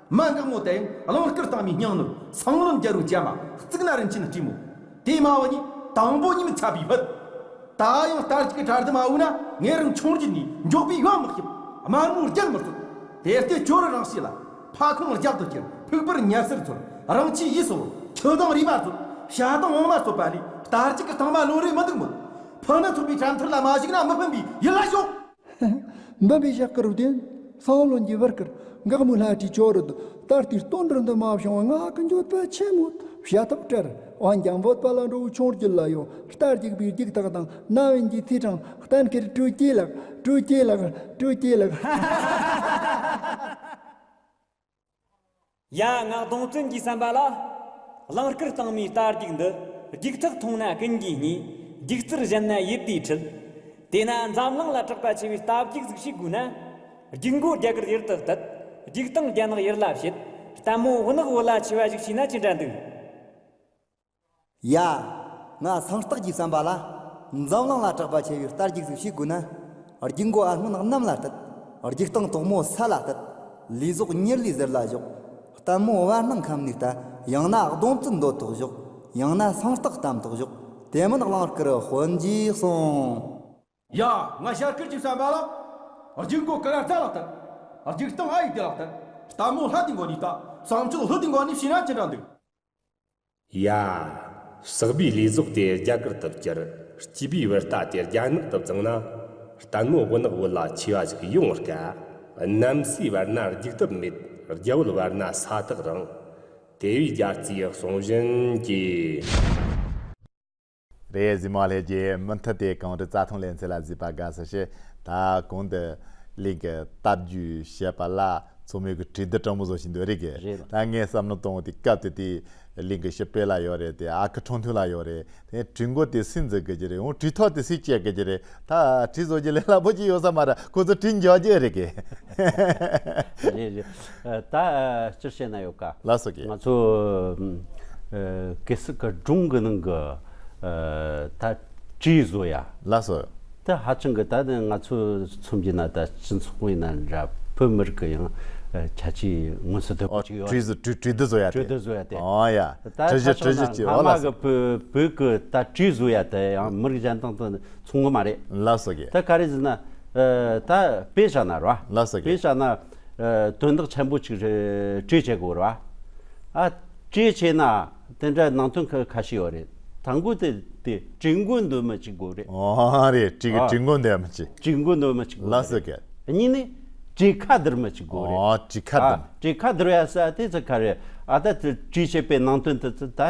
མ་འགག་མོ་དེ་ཡང་གླང་སྐུར་སྟེང་མའི་སྙིང་ནོར། སང་ལོན་རྒྱལ་རུ་ཅ་མ། གཙུག་ན་རིན་ཆེན་སྤྲེའུ་མོ། དེ་མ་བུ་གཉིས་དང་པོ་ཉིད་མི་ཚ་བའི་ཕུད། ད་ཡང་རྟ་རྒྱུག་གི་གྲལ་དུ་མ་བུད་ན། ངེད་རང་ཆུང་རྒྱུད་ནས་མགྱོགས་པའི་ཡོན་མི་ཤེས། དམར་མོའི་རྒྱལ་མི་རྩོད། དེ་ལྟའི་ཇོ་རུ་རང་ཤེས་ལ། ཕ་ཁོང་རྒྱབ་ཏུ་བསྐྱུར། ཕུག་པར་ཉལ་སར་ཚུར། རང་ཆས་ཡིད་སོ་བོར། ཆུ་དང་རུས་པ་རྩོད། བྱ་དང་འོ་མ་རྩོད་པ་ལས་རྟ་རྒྱུག་གི་རྟིང་མ་ལོན་རེ་མི་འདུག་མོད། ཕུ་ནུ་ཚོགས་པའི་གྲལ་མཐུད་ལ་མ་ཞུགས་ན་མི་ཕན་པའི་ཡིད་ལ་ཞོག། འབུམ་པའི་ཞྭ་སྐུ་རུ་ལྡན། སང་ལོན་གྱི་བུ་སྐུར། འགག་མོའི་ལྷ་ཁྲིའི་ཇོ་རུ་དུ། ད་ལྟའི་སྟོན་འབྲུ་འདི་མ་བྱུང་བ་ང་གི་འགྱོད་པ་ཆེན་མོ། བྱ་ཐབས་བྲལ། འོན་ཀྱང་བོད་པ་ལ་འགྲོ་བའི་ཆུང་རྒྱུད་ལ་ཡོད། རྟ་རྒྱུག་པའི་རྒྱུག་ཐག་དང་། ན་བུན་གྱི་ཚེས་གྲངས། གཏན་འཁེལ་སྤྲོད་ཀྱི་ལགས། སྤྲོད་ཀྱི་ལགས། སྤྲོད་ཀྱི་ལགས། ཡ། ང་གདོང་བཙན་གྱིས་བསམ་པ་ལ། གླང་སྐུར་སྟེང་མའི་རྟ་རྒྱུག་འདི། རྒྱུག་ཐག་ཐུང་ན་ཀུན་གྱིས་བརྙས། རྒྱུག་རྩལ་ཞན་ན་ཡིད་བདེའི་ཁྲིད། དེས་ན་འཛམ་གླིང་ལ་གྲགས་པ་ཆེ་བའི་རྟ་རྒྱུག་ཟིག་ཤེས་དགོས་ན། རྒྱུག་མགོ་རྒྱ་གར་ཡུལ་དུ་བསྡད། རྒྱུག་སྟངས་རྒྱ་ནག་ཡུལ་ལ་བྱེད། ལྟད་མོ་བུ་ནག་བུ་ལ་ཆེ་བ་ཞིག་བྱས་ན་ཅི་འདྲ་འདུག་ཡ། ང་སངས་རྟགས་ཀྱི་བསམ་པ་ལ། འཛམ་གླིང་ལ་གྲགས་པ་ཆེ་བའི་རྟ་རྒྱུག་ཟིག་བྱེད་དགོས་ན། རྒྱུག་མགོ་ཨ་སྔོན་གནམ་ལ་བསྟད། རྒྱུག་སྟངས་དོག་མོ་ས་ལ་བསྟད། ལུས་ཟོག་གཉེར་ལས་ཟུར་ལ་ཞོག་ལྟད་མོ་བར་སྣང་ཁམས་ནས་ལྟ། ཡང་ན་སྡོམ་རྩིས་འདོན་ཐོག་ཞོག་ཡང་ན་སངས་རྟགས་གཏམ་ཐོག་ཞོག་དེ་མིན་གླང་དཀར་དཔོན་གྱིས་གསུངས། ཡ། ང་ཤར་ཁུལ་གྱི་བསམ་པ་ལ། རྒྱུག་མགོ་ཀ་ར་རྩ་ལ་བསྟད། རྒྱུག་སྟངས་ཨ་ཡི་དེ་ལ་བསྟད། ལྟད་མོ་ལྷ་དེའི་མགོ་ནས་ལྟ། བསམ་སྤྱོད་ལྷོ་དེའི་མགོ་ནས་བྱས་ན་ཅི་འདྲ་འདུག་ཡ། བསགས་པའི་ལུས་ཟོག་དེ་རྒྱ་གར་དུ་བསྐྱུར། སྐྱེས་པའི་བུ་རྟ་དེ་རྒྱ་ནག་ཏུ་བརྫངས་ན། ལྟད་མོ་བུ་ནག་བུ་ལ་ཆེ་བ་ཞིག་ཡོང་དཀའ། གནམ་སའི་བར་ན་རྒྱུག་ཐབས་མེད། རྒྱ་བོད་བར་ན་ས་ཐག་རིང་། དེ་བས་རྒྱལ་རྩིས་གསུང་བཞིན་གྱིས། རེད། གཟིགས་མོ་ལྷན་རྒྱས། མུ་མཐུད་དེ་གངས་རི་རྩྭ་ཐང་ལེ་ཚན་ལ་གཟིགས་པ་དགའ་བསུ་ཞུ། ད་གོང་དུ་གླིང་གི་རྟ་རྒྱུག་བཤད་པ་ལ་མཚོ་མོ་གི་བྲིས་རྡུལ་དྲང་མོ་བཟོ་བཞིན་འདུག་རེད་གི། རེད། ད་ངས་བསམ་བློ་གཏོང་བ་དེ་སྐབས་དེ་དེ་གླིང་གི་ཞི་པེ་ལ་ཡོད་རེད། དེ་ཨ་ཁུ་ཁྲུང་ཐུང་ལ་ཡོད་རེད། དེ་བྲིས་མགོ་དེ་སུས་འཛུགས་དགོས་ཀྱི་རེད། འོང་བྲིས་ཐོག་དེ་སུས་བཅད་དགོས་ཀྱི་རེད། ད་བྲིས་བཟོ་རྒྱུ་ལས་སླ་པོ་ཅིག་ཡོད་ས་མ་རེད། ཁོ་ཚོ་བྲིས་འཇོག་རྒྱུ་རེད་གི། རེད་རེད། ཨ། ད་ཨ། སྤྱིར་བཤད་ན་ཡོད་ཀ། ལགས་སོ་གི། ང་ཚོ་ཨ། གེ་སར་གི་སྒྲུང་གི་ནང་གི་ཨ། ད་བྲིས་བཟོ་ཡ། ལགས་སོ། ད་ཧ་ཅང་གི་ད་ནི་ང་ཚོ་མཚོན་རྒྱུ་ན་ད་སྤྱི་ཚོགས་ཡིན་ན་འདྲ། བོད་མི་རིགས་གི་ཡང་ཨ། ཁྱད་ཆོས་མངོན་གསལ་དོད་པོ་ཨོ། ཅིག་ཡོད། བྲིས་བཟོ་བྲིས་བྲིས་རྡུལ་བཟོ་ཡ་དེ། བྲིས་རྡུལ་བཟོ་ཡ་དེ། ཨོ་ཡ། ད་བྲིས་ཆ་བཞི་བྲིས་བཞི་བྱས། ཨོ། སྔ་མ་ལགས་གི་སོ། བོད་བོད་གི་ད་བྲིས་བཟོ་ཡ་དེ་ཡང་མི་རིགས་གཞན་དང་དུ་མཚུངས་གི་མ་རེད། ལགས་སོ་གི། ད་ག་རེ་ཟེར་ན། ཨ། ད་དཔེ་བཞག་ན་ར། ལགས་སོ་གི། དཔེ་བཞག་ན། ཨ། དོན་དག་ཆེན་པོ་ཅིག་རེ་བྲིས་བྱེད་དགོས་ར། ཨ། བྲིས་བྱས་ན་དེ་འདྲ་ནང་དོན་ཁ་ཁ་ཤས་ཡོད་རེད། དང་པོ་དེ་དེ་བྲིས་མགོ་འདོན་མི་ཅིག་དགོས་རེད། ཨོ་རེད། བྲིས་ཨ། བྲིས་མགོ་འདོན་མི་ཅིག་བྲིས་མགོ་འདོན་མི་ཅིག་དགོས་ལགས་སོ་རེད། གི། གཉིས་ནི་བྲིས་ཁ་བསྡུར་མི་ཅིག་དགོས་རེད། ཨོ། བྲིས་ཁ་ཨ། བསྡུར། བྲིས་ཁ་བསྡུར་ཡ་ས་དེ་ཚོ་ག་རེ། ཨ། ད་དེ་བྲིས་བྱེད་པའི་ནང་དོན་དེ་ཚོ་ད་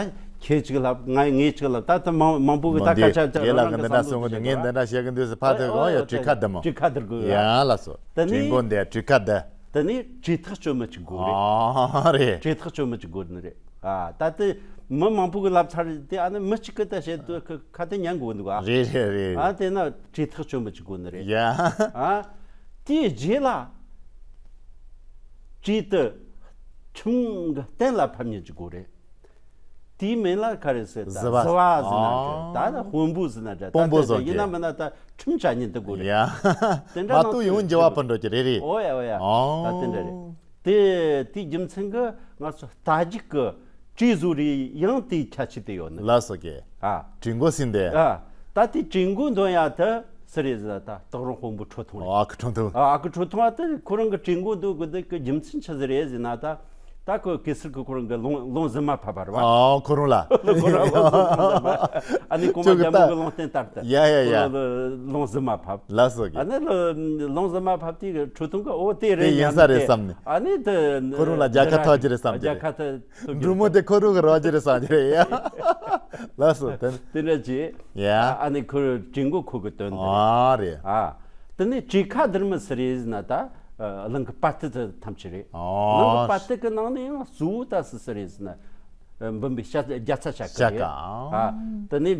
ཁྱེད་ཅིག་ལབ། ང་ངས་ཅིག་ལབ། ད་ད་མང་མང་པོ་གི་མོ་ད་འདི་སྐད་ཆ་དེ་རྒན་ལགས་རང་གི་གི་འདི་འདྲ་བསམ་བློ་གསུང་གི་འདུག་ངས་འདི་འདྲ་བཤད་གི་འདུག་ཟེར་ཕར་ཐོན་གི། ཨོ་ཡ། བྲིས་ཁ་བསྡུར་མོ། བྲིས་ཁ་བསྡུར་དགོས་ཡ། ཡ་ལགས་སོ། དེ་ནི་བྲིས་མགོ་འདི་བྲིས་ཁ་བསྡུར། དེ་ནི་བྲིས་ཐག་གཅོད་མི་ཅིག་དགོས་རེད། ཨ་རེད། བྲིས་ཐག་གཅོད་མི་ཅིག་དགོས་ནི་རེད། ཨ། ད་དེ་མི་མང་པོ་གི་ལབ་ཚར་དེ། ཨ་ནི་མི་གཅིག་གི་ད་བཤད་དུས་ཁ་ཁ་དེ་ཉན་དགོས་འདུག་ཨ། རེད་རེད་རེད། ཨ། དེ་ན་བྲིས་ཐག་གཅོད་མི་ཅིག་དགོས་ནི་རེད། ཡ། ཨ། དེའི་རྗེས་ལ་བྲིས་དེ་ཁྲིམས་གི་གཏན་ལ་ཕབ་མཁན་ཅིག་དགོས་རེད། དེའི་མིང་ལ་ག་རེ་ཟེར། ད་གཟུ་བ། གཟུ་བ་ཟེར་ན་འདྲ། ཨ། ད་ནི་དཔོན་པོ་ཟེར་ན་འདྲ། དཔོན་པོ་ད་ཟེར་ཡིན་ན་མིན་ན་ད་ཁྲིམས་བཅའ་མཁན་དེ་དགོས་རེད། ཡ། དེ་འདྲ་མ་གཏོགས་ཡོང་འགྱུར་བ་ཕར་འགྲོ་གི་རེད། རེད། ཨོ་ཡ་ཨོ་ཡ། ཨོ། ད་དེ་འདྲ་རེད། དེ་དེའི་རྒྱུ་མཚན་གྱིས་ང་ཚོ་རྟ་རྒྱུག་གི་བྲིས་བཟོ་རེས་ཡང་དེའི་ཁྱད་ཆོས་དེ་ཡོད་ནི། ལགས་སོ་གི། ཨ། བྲིས་མགོ་ཟིན་ཏེ། ཨ། ད་དེ་བྲིས་མགོ་འདོན་ཡ་དེ་སུ་རེད་ཟེར་ན་ད་སྟག་རོང་དཔོན་པོ་ཁྲོ་ཐུང་རེད། ཨ་ཁུ་ཁྲོ་ཐུང་། ཨ་ཨ་ཁུ་ཁྲོ་ཐུང་། ཨ། དེ་ཁོ་རང་གི་བྲིས་མགོ་འདོན་དགོས་དེ་གི་རྒྱུ་མཚན་ཆི་ཟིག་རེད་ཟེར་ན། ད་ད་ཁོ་གེ་སར་གི་ཁོ་རང་གི་ལུང་ལུང་ཟིན་མ་ཕབ་པ་རེད་བ། ཨ། ཁོ་རང་ལ། ཁོ་རང་ལུང་ཟིན་མ་ཕབ། ཨ་ནི་གོང་མ་ཅོ་གི་རྒྱལ་མོ་ད་གི་ལུང་བསྟན་ལྟར་དུ། ཡ་ཡ་ཡ། ཁོ་རང་ལུང་ཟིན་མ་ཕབ། ལགས་སོ་གི། ཨ་ནི་ལུང་ཟིན་མ་ཕབ་དུས་ཁྲོ་ཐུང་གིས་འོ་དེ་རེད་དེ་ཡིན་ས་རེད་བསམ་ནས། ཨ་ནི་དེ་ཁོ་རང་ལ་རྒྱལ་ཁ་ཐོབ་ཀྱི་རེད་བསམ་གི། རྒྱལ་ཁ་ཐོབ་ཀྱི་འབྲུག་མོ་དེ་ཁོ་རང་གི་རོགས་ཀྱི་རེད་བསམ་གི་རེད་ཡ། ལགས་སོ། དེ་དེ་འདྲ་བྱས། ཡ། ཨ་ནི་ཁོ་བྲིས་མགོ་ཁོ་གི་དོན་དེ་རེད། ཨ་རེད། ཨ། དེ་ནས་བྲིས་ཁ་བསྡུར་མི་སུ་རེད་ཟེར་ན། ད་ཨ་གླིང་གི་དཔའ་རྟུལ་དེ་ཐམས་ཅད་རེད། ཨ། གླིང་གི་དཔའ་རྟུལ་གི་ནང་ནས་ཡང་གཙོ་བོ་ད་སུ་སུ་རེད་ཟེར་ན། ཨ། འབུམ་པའི་ཤ་རྒྱ་ཚ་ཞྭ་དཀར་རེད། ཞྭ་དཀར། ཨ། དེ་ནས་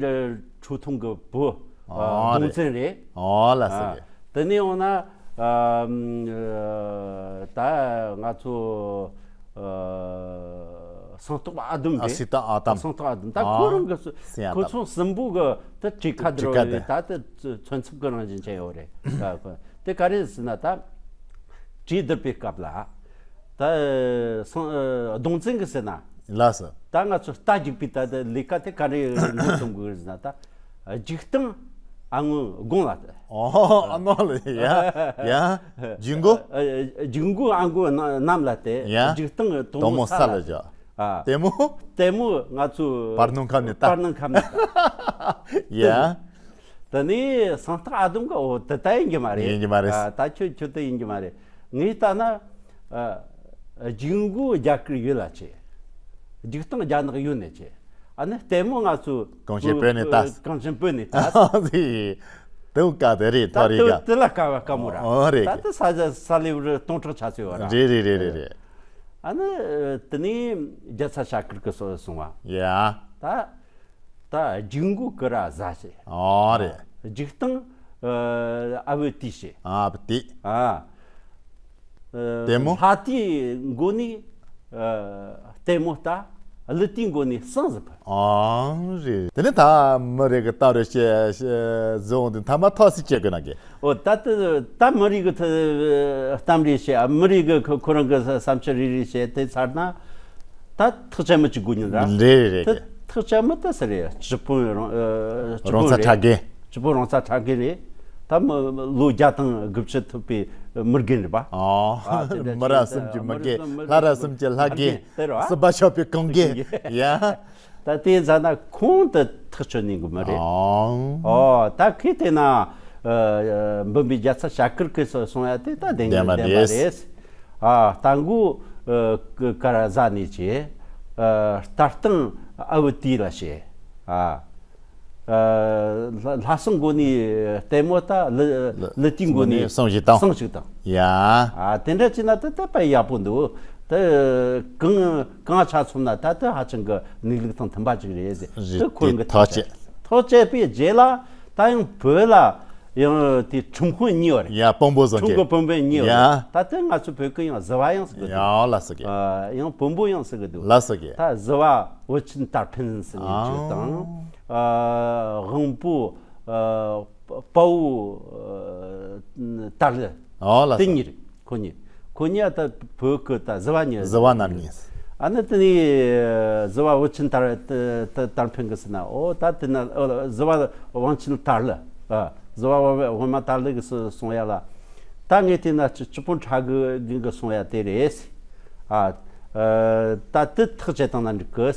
ཁྲོ་ཐུང་གི་བུ། ཨ། ཨ་གདུང་བཙན་རེད། ཨ་ལགས་སོ། ཨ། དེ་ནས་འོང་ན། ཨ། ད་ང་ཚོ་ཨ། སེང་སྟག་ཨ་དོམ་རེད། ཨ། སེང་སྟག་ཨ་དོམ། སེང་སྟག་ཨ་དོམ། ད་ཨ། ཁོ་རང་གི་སེང་ཨ་ཁོ་དོམ། ཚོ་གསུམ་པོ་གི་ད་བྲིས་ཁ་བསྡུར་བ་རེད། བྲིས་ཁ་བསྡུར། ད་དེ་མཚོན་ཚབ་ཀྱི་རང་བཞིན་ཅན་ཡོད་རེད། ད་ཁོ་དེ་ག་རེ་ཟེར་ན། ད་བྲིས་བསྡུར་བའི་སྐབས་ལ། ད་སང་ཨ་གདུང་བཙན་གྱིས་ཟེར་ན། ལགས་སོ། ད་ང་ཚོ་རྟ་རྒྱུག་པའི་ད་ལས་ཀ་དེ་ག་རེ་འགོ་རྩོམ་དགོས་ཟེར་ན། ད་རྒྱུག་སྟངས་ཨ་སྔོན་དགུང་ལ། ཨོ། ཨ་ནོ་ལ་ཡ། ཡ། རྒྱུག་མགོ། ཨ། རྒྱུག་མགོ་ཨ་མགོ་གནམ་ལ་བསྟད། ཡ། རྒྱུག་སྟངས་དོག་མོ་ས་ལ་བཞག་ཨ། ལྟད་མོ། ལྟད་མོ་ང་ཚོ་བར་སྣང་ཁམས་ནས་ལྟ། བར་སྣང་ཁམས་ནས་ལྟ། ཡ། དེ་ནས་སེང་སྟག་ཨ་དོམ་གིས་འོ་དེ་ལྟ་ཡིན་གྱི་མ་རེད། ཡིན་གྱི་མ་རེད། ཨ། ད་ཁྱོད་ཁྱོད་དེ་ཡིན་གྱི་མ་རེད། ངས་ལྟ་ན། ཨ། རྒྱུག་མགོ་རྒྱ་གར་ཡུལ་ལ་བྱེད། རྒྱུག་སྟངས་རྒྱ་ནག་ཡུལ་ནས་བྱེད། ཨ་ནི་ལྟད་མོ་ང་ཚོ་གངས་ཅན་བོད་ནས་ལྟ། གངས་ཅན་བོད་ནས་ལྟ། དེ་དེ་བཀའ་དེ་རེད། ད་ཐོ་རེ་དེ་ག་དེ་ལ་དཀའ་བ་དཀའ་མོ་ར། ཨོ་རེད། ད་དེ་ས་ས་ལེ་བར་སྟོང་ཕྲག་ཆ་ཚོད་བ་ར། རེད་རེད་རེད་རེད་རེད། ཨ་ནི་དེ་ནས་རྒྱ་ཚ་ཞྭ་དཀར་གི་སོ་སོང་བ། ཡ། ད་ད་རྒྱུག་མགོ་ཀི་ར་གཟའ་བྱེད། ཨོ་རེད། རྒྱུག་སྟངས་ཨ་བུ་དེ་བྱེད། ཨ་བུ་དེ། ཨ། ལྟད་མོ། ལྷ་དེའི་མགོ་ནས་ཨ་ལྟད་མོ་ལྟ། ཀླུ་དེའི་མགོ་ནས་ཟངས་ཟིག་ཕུད། ཨང་རེད། དེ་ནས་ད་མི་རེ་གི་གཏམ་རེ་བཤད་བཟོ་འོང་དུས་མཐའ་མ་ཐོག་སེ་བྱེད་དགོས་ན་གི། ཨོ་ད་ད་ད་མི་རེ་གི་ཐ་གཏམ་རེ་བཤད། མི་རེ་གི་ཁོ་ཁོ་རང་གི་བསམ་འཆར་རེ་རེ་བཤད་དེ་ཚར་ན། ད་ཐག་ཆད་མི་གཅིག་དགོས་ཉིན་ར། རེད་རེད་ད་རེད། ཐག་ཆད་མི་ད་ས་རེད། སྤྱི་དཔོན་རང་ཨ་སྤྱི་རང་ཚ་དཔོན་རེད། གྲྭ་རྒན། སྤྱི་དཔོན་རང་ཚ་གྲྭ་རྒན་རེད། ད་མི་ལོ་བརྒྱ་དང་དགུ་བཅུ་ཐུབ་པའི་མི་རྒན་རེད་པ། ཨོ་ཨ་དེ་འདྲ་མི་རབས་ཅིག་གསུམ་གྱི་མི་རྒན། ལྷ་རབས་གསུམ་གྱི་ལྷ་རྒན། དེ་རེད་པ། སྲིད་པ་ཆགས་པའི་གངས་རྒན། ཡ། ད་དེ་ཡིན་ཙང་ན་ཁོང་དུ་ཐག་ཆོད་ནས་གི་མི་རེད། ཨོ། ཨོ་ད་ཁོས་བལྟས་ན་ཨ་འབུམ་པའི་རྒྱལ་ཚབ་ཞྭ་གུར་གིས་གསུངས་ཡ་དེ་ད་བདེན་བདེན་པ་བདེན་པ་རེད། རེད། ཨ་རྟ་མགོ་ཨ་ཀ་ར་བཟའ་ནས་ཀྱི་ཨ་ལྟ་སྟངས་ཨ་བུ་དེ་ལ་བྱེད། ཨ་ཨ་ལྷ་ལྷ་སྲིན་མགོ་ནས་ལྟད་མོ་ལྟ། ལི་ལི་ལི་དེའི་མགོ་ནས་སྲང་ཞིག་བཏང་། སྲང་ཞིག་བཏང་། ཡ། ཨ་དེ་འདྲ་བྱས་ན་ད་ད་དཔེ་ཡག་པོ་འདུག་ད་གང་གང་ཆ་མཚོན་ན་ད་ད་ཧ་ཅང་གི་གནས་ལུགས་དང་མཐུན་པ་ཅིག་རེད་ཟེར། རེད། ད་ཁོ་རང་གི་ཐག་བཅད། ཐག་བཅད་པའི་རྗེས་ལ་ད་ཡང་བོད་ལ་ཡང་དེ་ཁྲིམས་དཔོན་གཉིས་ཡོད་རེད། ཡ། དཔོན་པོ་བཟོ་ཁྲིམས་མཁན། ཀྱི་དཔོན་པོ་གཉིས་ཡོད་རེད། ཡ། ད་ལྟ་ང་ཚོ་བོད་ཀྱི་ཡང་གཟུ་བ་ཡང་ཟེར་གི་འདུག་ཡ། ལ་སོ་གི། ཨ་ཡང་དཔོན་པོ་ཡང་ཟེར་གི་འདུག་ལ་སོ་གི། ད་གཟུ་བ་བུ་ཆེན་དར་འཕེན་ཟེར་མཁན་ཅིག་དང་། ཨ་དབང་པོ་ཨ་དཔའ་བོ་ཨ་དར་ལི། ཨོ་ལ་དེ་སོ། གཉིས་རེད། ཁོ་གཉིས། ཁོ་གཉིས་ད་བོད་ཀྱི་ད་གཟུ་བ་གཉིས། གཟུ་བ་རྣམ་གཉིས། ཨ་ནི་དེ་ནས་གཟུ་བ་བུ་ཆེན་དར་དར་འཕེན་གི་ཟེར་ན། ཨོ་ད་དེ་ན་ཨོ་གཟུ་བ་དབང་ཆེན་དར་ལི། ཨ་གཟུ་བ་དབང་མ་དར་ལི་གིས་གསུངས་ཡ་ལ། ད་ངས་བལྟས་ན་སྤྱི་སྤྱི་དཔོན་གྲྭ་རྒན་གིས་གསུངས་ཡ་དེ་རེད། ཨ་ཨ་ད་དེ་ཐག་བཅད་བཏང་ན་འགྲིག་གི།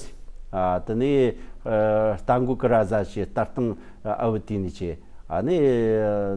ཨ་དེ་ནས་ཨ་རྟ་མགོ་ཀ་ར་བཟའ་བྱས། ལྟ་སྟངས་ཨ་བུ་དེ་ནས་བྱས། ཨ་ནི་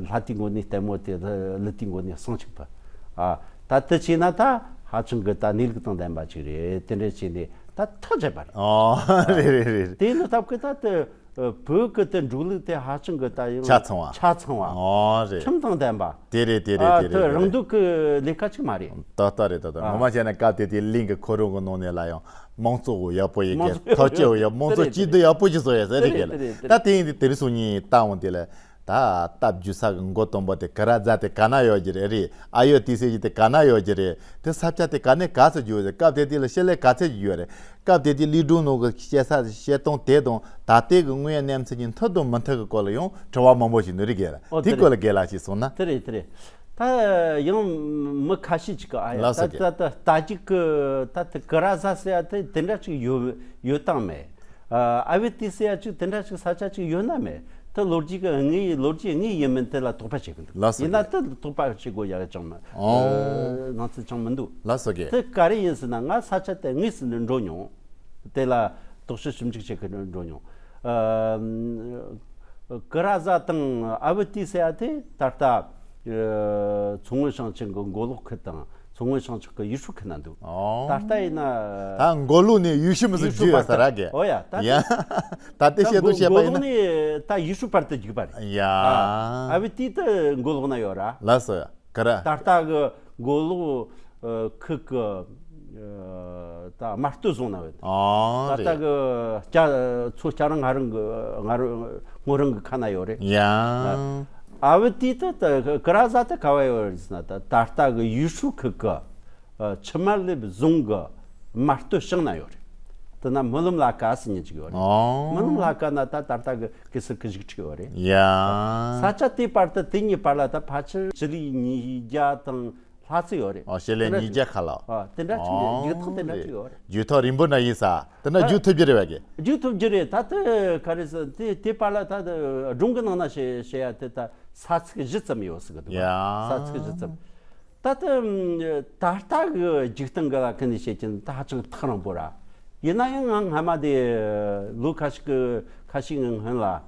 ལྷ་དེའི་མགོ་ནས་ལྟད་མོ་དེ། ལི་དེའི་མགོ་ནས་ཟངས་ཅིག་ཕུད། ཨ་ད་དེ་བྱས་ན་ད་ཧ་ཅང་གི་ད་གནས་ལུགས་དང་ལྡན་པ་ཅིག་རེད། དེ་འདྲ་བྱས་ནས་ད་ཐག་བཅད་པ་རེད། ཨོ་རེད་རེད་རེད། དེ་ནི་སྟབས་ཀྱིས་ད་དེ་བོད་ཀྱི་དེ་འབྲུག་ལུགས་དེ་ཧ་ཅང་གི་ད་ཡང་ཆ་ཚང་བ། ཆ་ཚང་བ། ཨོ་རེད། ཁྲིམས་དང་ལྡན་པ། དེ་རེད་དེ་རེད། ཨ་དེ་དེ་རེད་དེ་རང་རེད། སྡུག་གི་ལས་ཀ་ཅིག་མ་རེད། ཏག་ཏག་རེད། ཏག་ཏག་ཨ། ངོ་མ་བྱས་ན་སྐབས་དེ་དུས་གླིང་གི་ཁོ་རང་གི་ནང་ནས་ལ་ཡང་མང་གཙོ་བོ་ཡག་པོ་ཡོད་མང་གི། གཙོ་ཐོབ་ཆེ་བོ་ཡག་མང་གཙོ། དེ་རེད། སྐྱིད་སྡུག་ཡག་པོ་ཅིག་བཟོ་ཡ་ཟེར་རེད་གི་ལ། དེ་རེད་དེ་ད་རེད། དེ་ཡིན་དུས་དེ་རིང་སང་ཉིན་བལྟ་འོང་དུས་ལ། ད་རྟ་བརྒྱུད་ས་གི་མགོ་དང་པོ་དེ་ཀ་ར་བཟའ་དེ་ག་ན་ཡོད་ཀྱི་རེད། རེད། ཨ་ཡོ་དེ་ཟེར་གྱི་དེ་ག་ན་ཡོད་ཀྱི་རེད། དེ་ས་ཆ་དེ་ག་ནས་ག་ཚོད་རྒྱུ་རེད། སྐབས་དེ་དུས་ལ་ཤེས་ལས་ག་ཚད་ཀྱི་ཡོད་རེད། སྐབས་དེ་དུས་གླིང་སྒྲུང་ནང་གི་བཤད་ས་བཤད་སྟངས་དེ་དང་ད་ལྟའི་གི་དངོས་ཡོད་གནས་ཚུལ་གྱི་མཐུན་དང་མི་མཐུན་གྱི་སྐོར་ལ་ཡང་དྲི་བ་མང་པོ་ཞིག་འདུག་རེད་གི་ལ། ཨོ་དེ་དེ་སྐོར་ལ་རེད། རྒན་ལགས་ཅིག་གསུངས་ན། དེ་རེད་དེ་རེད། ད་ཡང་མི་ཁ་ཤས་ཅིག་གི་ཨ་ཡ། ལགས་སོ་ད་རྒན། ད་ད་རྟ་རྒྱུག་གི་ད་དེ་ཀ་ར་བཟའ་ཟེར་ཡ་དེ་དེ་འདྲ་ཅིག་ཡོད་ཡོད་དང་མེད། ཨ་ཨ་བུ་དེ་ཟེར་ཡ་ཅིག་དེ་འདྲ་ཅིག་ས་ཆ་ཅིག་ཡོད་ན་མེད། ད་ལོ་རྒྱུས་ཀྱི་དངོས་ཡིན་ལོ་རྒྱུས་དངོས་ཡིན་མིན་དེ་ལ་དོགས་པ་བྱེད་གི་འདུག་ལགས་སོ་ཡིན་ན་རྒན། ད་དོགས་པ་བྱེད་དགོས་ཡ་ཅང་མེད། ཨོ། ཨ་སྣང་ཚུལ་ཅང་མི་འདུག་ལགས་སོ་རྒན། དེ་ག་རེ་ཡིན་ཟེར་ན་ང་ས་ཆ་དེ་དངོས་སུ་འགྲོ་མྱོང་། དེ་ལ་དོགས་གཞི་ཞིབ་འཇུག་བྱེད་གི་འགྲོ་མྱོང་། ཨ་ཀ་ར་བཟའ་དང་ཨ་བུ་དེ་ཟེར་ཡ་དེ་ད་ལྟ་ཨ་མཚོ་སྔོན་ཞིང་ཆེན་གྱི་མགོ་ལོག་ཁུལ་དང་མཚོ་སྔོན་ཞིང་ཆེན་གྱི་ཡུལ་ཤུལ་ཁུལ་ན་འདུག་ཨོ། ད་ལྟ་ཡིན་ན་ད་མགོ་ལོག་ནས་ཡུལ་ཤུལ་མི་ཟིག་ཡུལ་ཤུལ་བར་དུ། བརྗོད་ཡོད་ས་ར་གི། ཨོ་ཡ། ད་ཡ། ད་ལྟའི་ད་བཤད་དུ་མགོ་བཤད་པ་མགོ་ཡིན་ལོག་ན། ནས་ད་ཡུལ་ཤུལ་བར་དུ་རྒྱུག་པ་རེད། ཡ། ཨ་ཨ་བུ་དེ་ད་མགོ་ལོག་ན་ཡོད་ར། ལགས་སོ། ག་ར། ད་ལྟ་གི་མགོ་ལོག་ཨ་ཁུལ་གི་ཨ་ད་རྨ་སྟོད་རྫོང་ན་ཡོད། ཨོ་ད་ལྟ་རེད། གི་སྐྱ་མཚོ་སྐྱ་རིང་སྔ་རིང་གི་སྔ་རིང་སྔོ་རིང་གི་ཁ་ན་ཡོད་རེད། ཡ། ཨ་བུ་དེ་ད་ད་ཀ་ར་བཟའ་ད་ག་བ་ཡོད་རེད་ཟེར་ན། ད་ད་ལྟ་གི་ཡུལ་ཤུལ་ཁུལ་གི་ཨ་ཆུ་དམར་ལེབ་རྫོང་གི་རྨ་སྟོད་ཞང་ན་ཡོད་རེད། དེ་ན་སྨོན་ལམ་ལ་ཀ་ཟེར་མཁན་ཅིག་ཡོད་རེད། ཨོ། སྨོན་ལམ་ལ་ཀ་ན་ད་ད་ལྟ་གི་གེ་སར་གྱི་བཞུགས་ཁྲི་ཡོད་རེད། ཡ། ས་ཆ་དེའི་བར་དུ་དེ་གཉིས་བར་ལ་ད་ཕལ་ཆེར་སྤྱི་ལེ་ཉིས་བརྒྱ་དང་ལྷག་ཙམ་ཡོད་རེད། ཨོ། སྤྱི་ལེ་ཉིས་བརྒྱ་ཁ་ལ། ཨ་དེ་འདྲ་ཅིག་རེད། ཨོ། རྒྱུག་ཐག་དེ་འདྲ་ཅིག་ཡོད་རེད། རྒྱུག་ཐག་རིང་པོ་འདྲ་ཡིན་ས། དེ་འདྲ་ད་རྒྱུག་ཐུབ་ཀྱི་རེད་བ་གི། རྒྱུག་ཐུབ་ཀྱི་རེད། ད་དེ་ག་རེ་ཟེར་དེ་དེ་བར་ལ་ད་སྒྲུང་གི་ནང་ན་བཤད་བཤད་ཡ་དེ་ད་ས་ཚིགས་བཞི་ཙམ་ཡོད་ཟེར་གི་འདུག་ཡ། ས་ཚིགས་བཞི་ཙམ། ད་ལྟ་ད་ལྟ་གི་རྒྱུག་སྟངས་གི་ལ་ཁ་ནས་བཤད་ཀྱིན་ད་ཧ་ཅང་ཐག་རིང་པོ་ར། ཡིན་ན་ཡང་ང་སྔ་མ་དེ་ལོ་ཁ་ཤས་ཀྱི་ཁ་ཤས་ཀྱི་སྔོན་ལ་ཨ་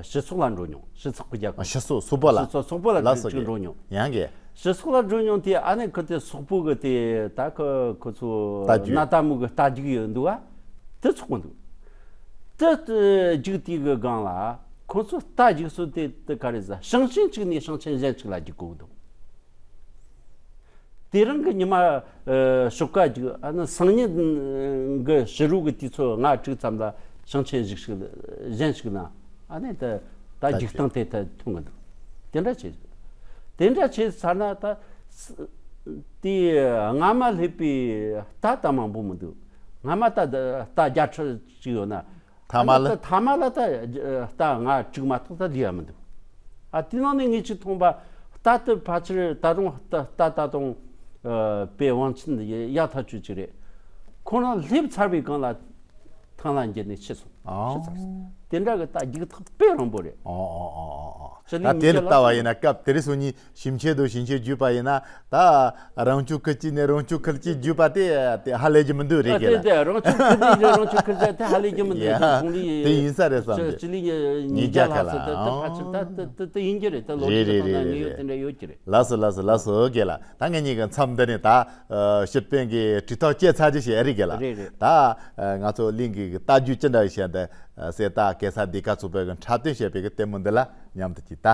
སྤྱི་ཚོགས་ལ་འགྲོ་མྱོང་། སྤྱི་ཚོགས་ཀྱི་རྒྱབ་ཁུལ། ཨ་སྤྱི་ཚོགས་སོག་པོ་ལ། སྤྱི་ཚོགས་སོག་པོ་ལ་ལ་སོགས་ཅིག་ཀྱི་འགྲོ་མྱོང་། ཡང་གི། སྤྱི་ཚོགས་ལ་འགྲོ་མྱོང་དེ་ཨ་ནི་ཁོ་དེ་སོག་པོ་གི་དེ་ད་ཁོ་ཁོ་ཚོ་རྟ་རྒྱུག་གནའ་རྟ་མོ་གི་རྟ་རྒྱུག་ཡོད་འདུག་བ། དེ་ཚོགས་གི་འདུག་དེ་རྒྱུག་དུས་གི་སྒང་ལ་ཁོ་ཚོ་རྟ་རྒྱུག་སྲོལ་དེ་དེ་ག་རེ་ཟ། ཞིང་ཆེན་གཅིག་ནས་ཞིང་ཆེན་གཞན་གཅིག་ལ་རྒྱུག་གི་འདུག་དེ་རིང་གི་ཉི་མ་ཨ་ཞོགས་ཀ་རྒྱུག་ཨ་ནི་སང་ཉིན་གི་ཕྱི་དྲོ་གི་དུས་ཚོད་ལྔ་དྲུག་ཙམ་ལ་ཞིང་ཆེན་ཞིག་ཞིག་གཞན་ཞིག་ན་ཨ་ནི་ད་ད་རྒྱུག་སྟངས་དེ་ད་མཐོང་གི་འདུག་དེ་འདྲ་བྱས། དེ་འདྲ་བྱས་ཚར་ན་ད་ས་ དེ་སྔ་མ་སླེབས་པའི་རྟ་ད་མང་པོ་མི་འདུག། སྔ་མ་རྟ་རྟ་བརྒྱ་ཕྲག་ཅིག་ཡོད་ན། ཐ་མ་ལ། ཐ་མ་ལ་ད་རྟ་ང་དྲུག་མ་གཏོགས་ད་ལུས་ཡ་མི་འདུག། ཨ། དེ་ནང་ནས་ངས་ཅིག་མཐོང་པ། རྟ་དེ་ཕལ་ཆེར་ད་རུང་རྟ་རྟ་ད་དུང་། ཨ། དཔེ་དབང་ཆེན་ཡག་ཐག་ཆོད་ཅིག་རེད། ཁོ་རང་སླེབས་ཚར་བའི་སྒང་ལ་ཐང་ལ་འགྱེལ་ནས་ཤི་སོང་། ཨ། ཤི་ཚར་སོང་། དེ་འདྲ་གི་རྟ་རྒྱུག་ཐག་དཔེ་རིང་པོ་རེད། ཨོ་ཨོ་ཨོ་ཨོ། ད་དེ་ལ་ལྟ་བ་ཡིན་ན་སྐབས་དེ་རིང་སང་ཉིན་ཞིབ་མཆན་དང་ཞིབ་མཆན་བརྒྱུད་པ་ཡིན་ན། ད་རང་ཕྱོགས་ཁུལ་གཅིག་ནས་རང་ཕྱོགས་ཁུལ་གཅིག་བརྒྱུད་པ་དེ་དེ་ཧ་ལས་ཀྱི་མི་འདུག། རེད་གི་ལ། དེ་རང་ཕྱོགས་ཁུལ་གཅིག་ནས་རང་ཕྱོགས་ཁུལ་གཅིག་དེ་ཧ་ལས་ཀྱི་མི་འདུག། ཡ། ཚོང་ལས་དེ་ཡིན་ས་རེད་བསམ་སྟེ། སྤྱི་ལེ་ཉིས་བརྒྱ་ཉིས་བརྒྱ་ཁ་ལ་ལྷག་ཙམ་དེ་ཕལ་ཆེར་ད་དེ་དེ་ཡིན་གྱི་རེད། ད་ལོ་རྒྱུས་ཀྱི་ཐོག་ན་དངོས་ཡོད་དེ་འདྲ་ཡོད་ཀྱི་རེད། ལགས་སོ་ལགས་སོ་ལགས་སོ་རྒན་ལགས། ད་ངེད་གཉིས་ཀྱི་མཚམས་འདི་ནས་ད་ཨ་སྤྱིར་བཏང་གི་དྲིལ་ཐག་བཅད་ཚར་རྒྱུ་ཞིག་ཨེ་རེད་རྒན་ལགས། རེད་རེད། ད་ཨ་ང་ཚོ་གླིང་གི་རྟ་རྒྱུག་ཅི་འདྲ་ཞིག་བྱས་འདི་ཨ་གསེར་རྟ་གེ་སར་སྡེ་ཁག་ཚོགས་པའི་གི་འཁྲབ་སྟོན་བྱས་པའི་གི་ལྟད་མོ་འདི་ལ་མཉམ་དུ་ཅིག་ལྟ།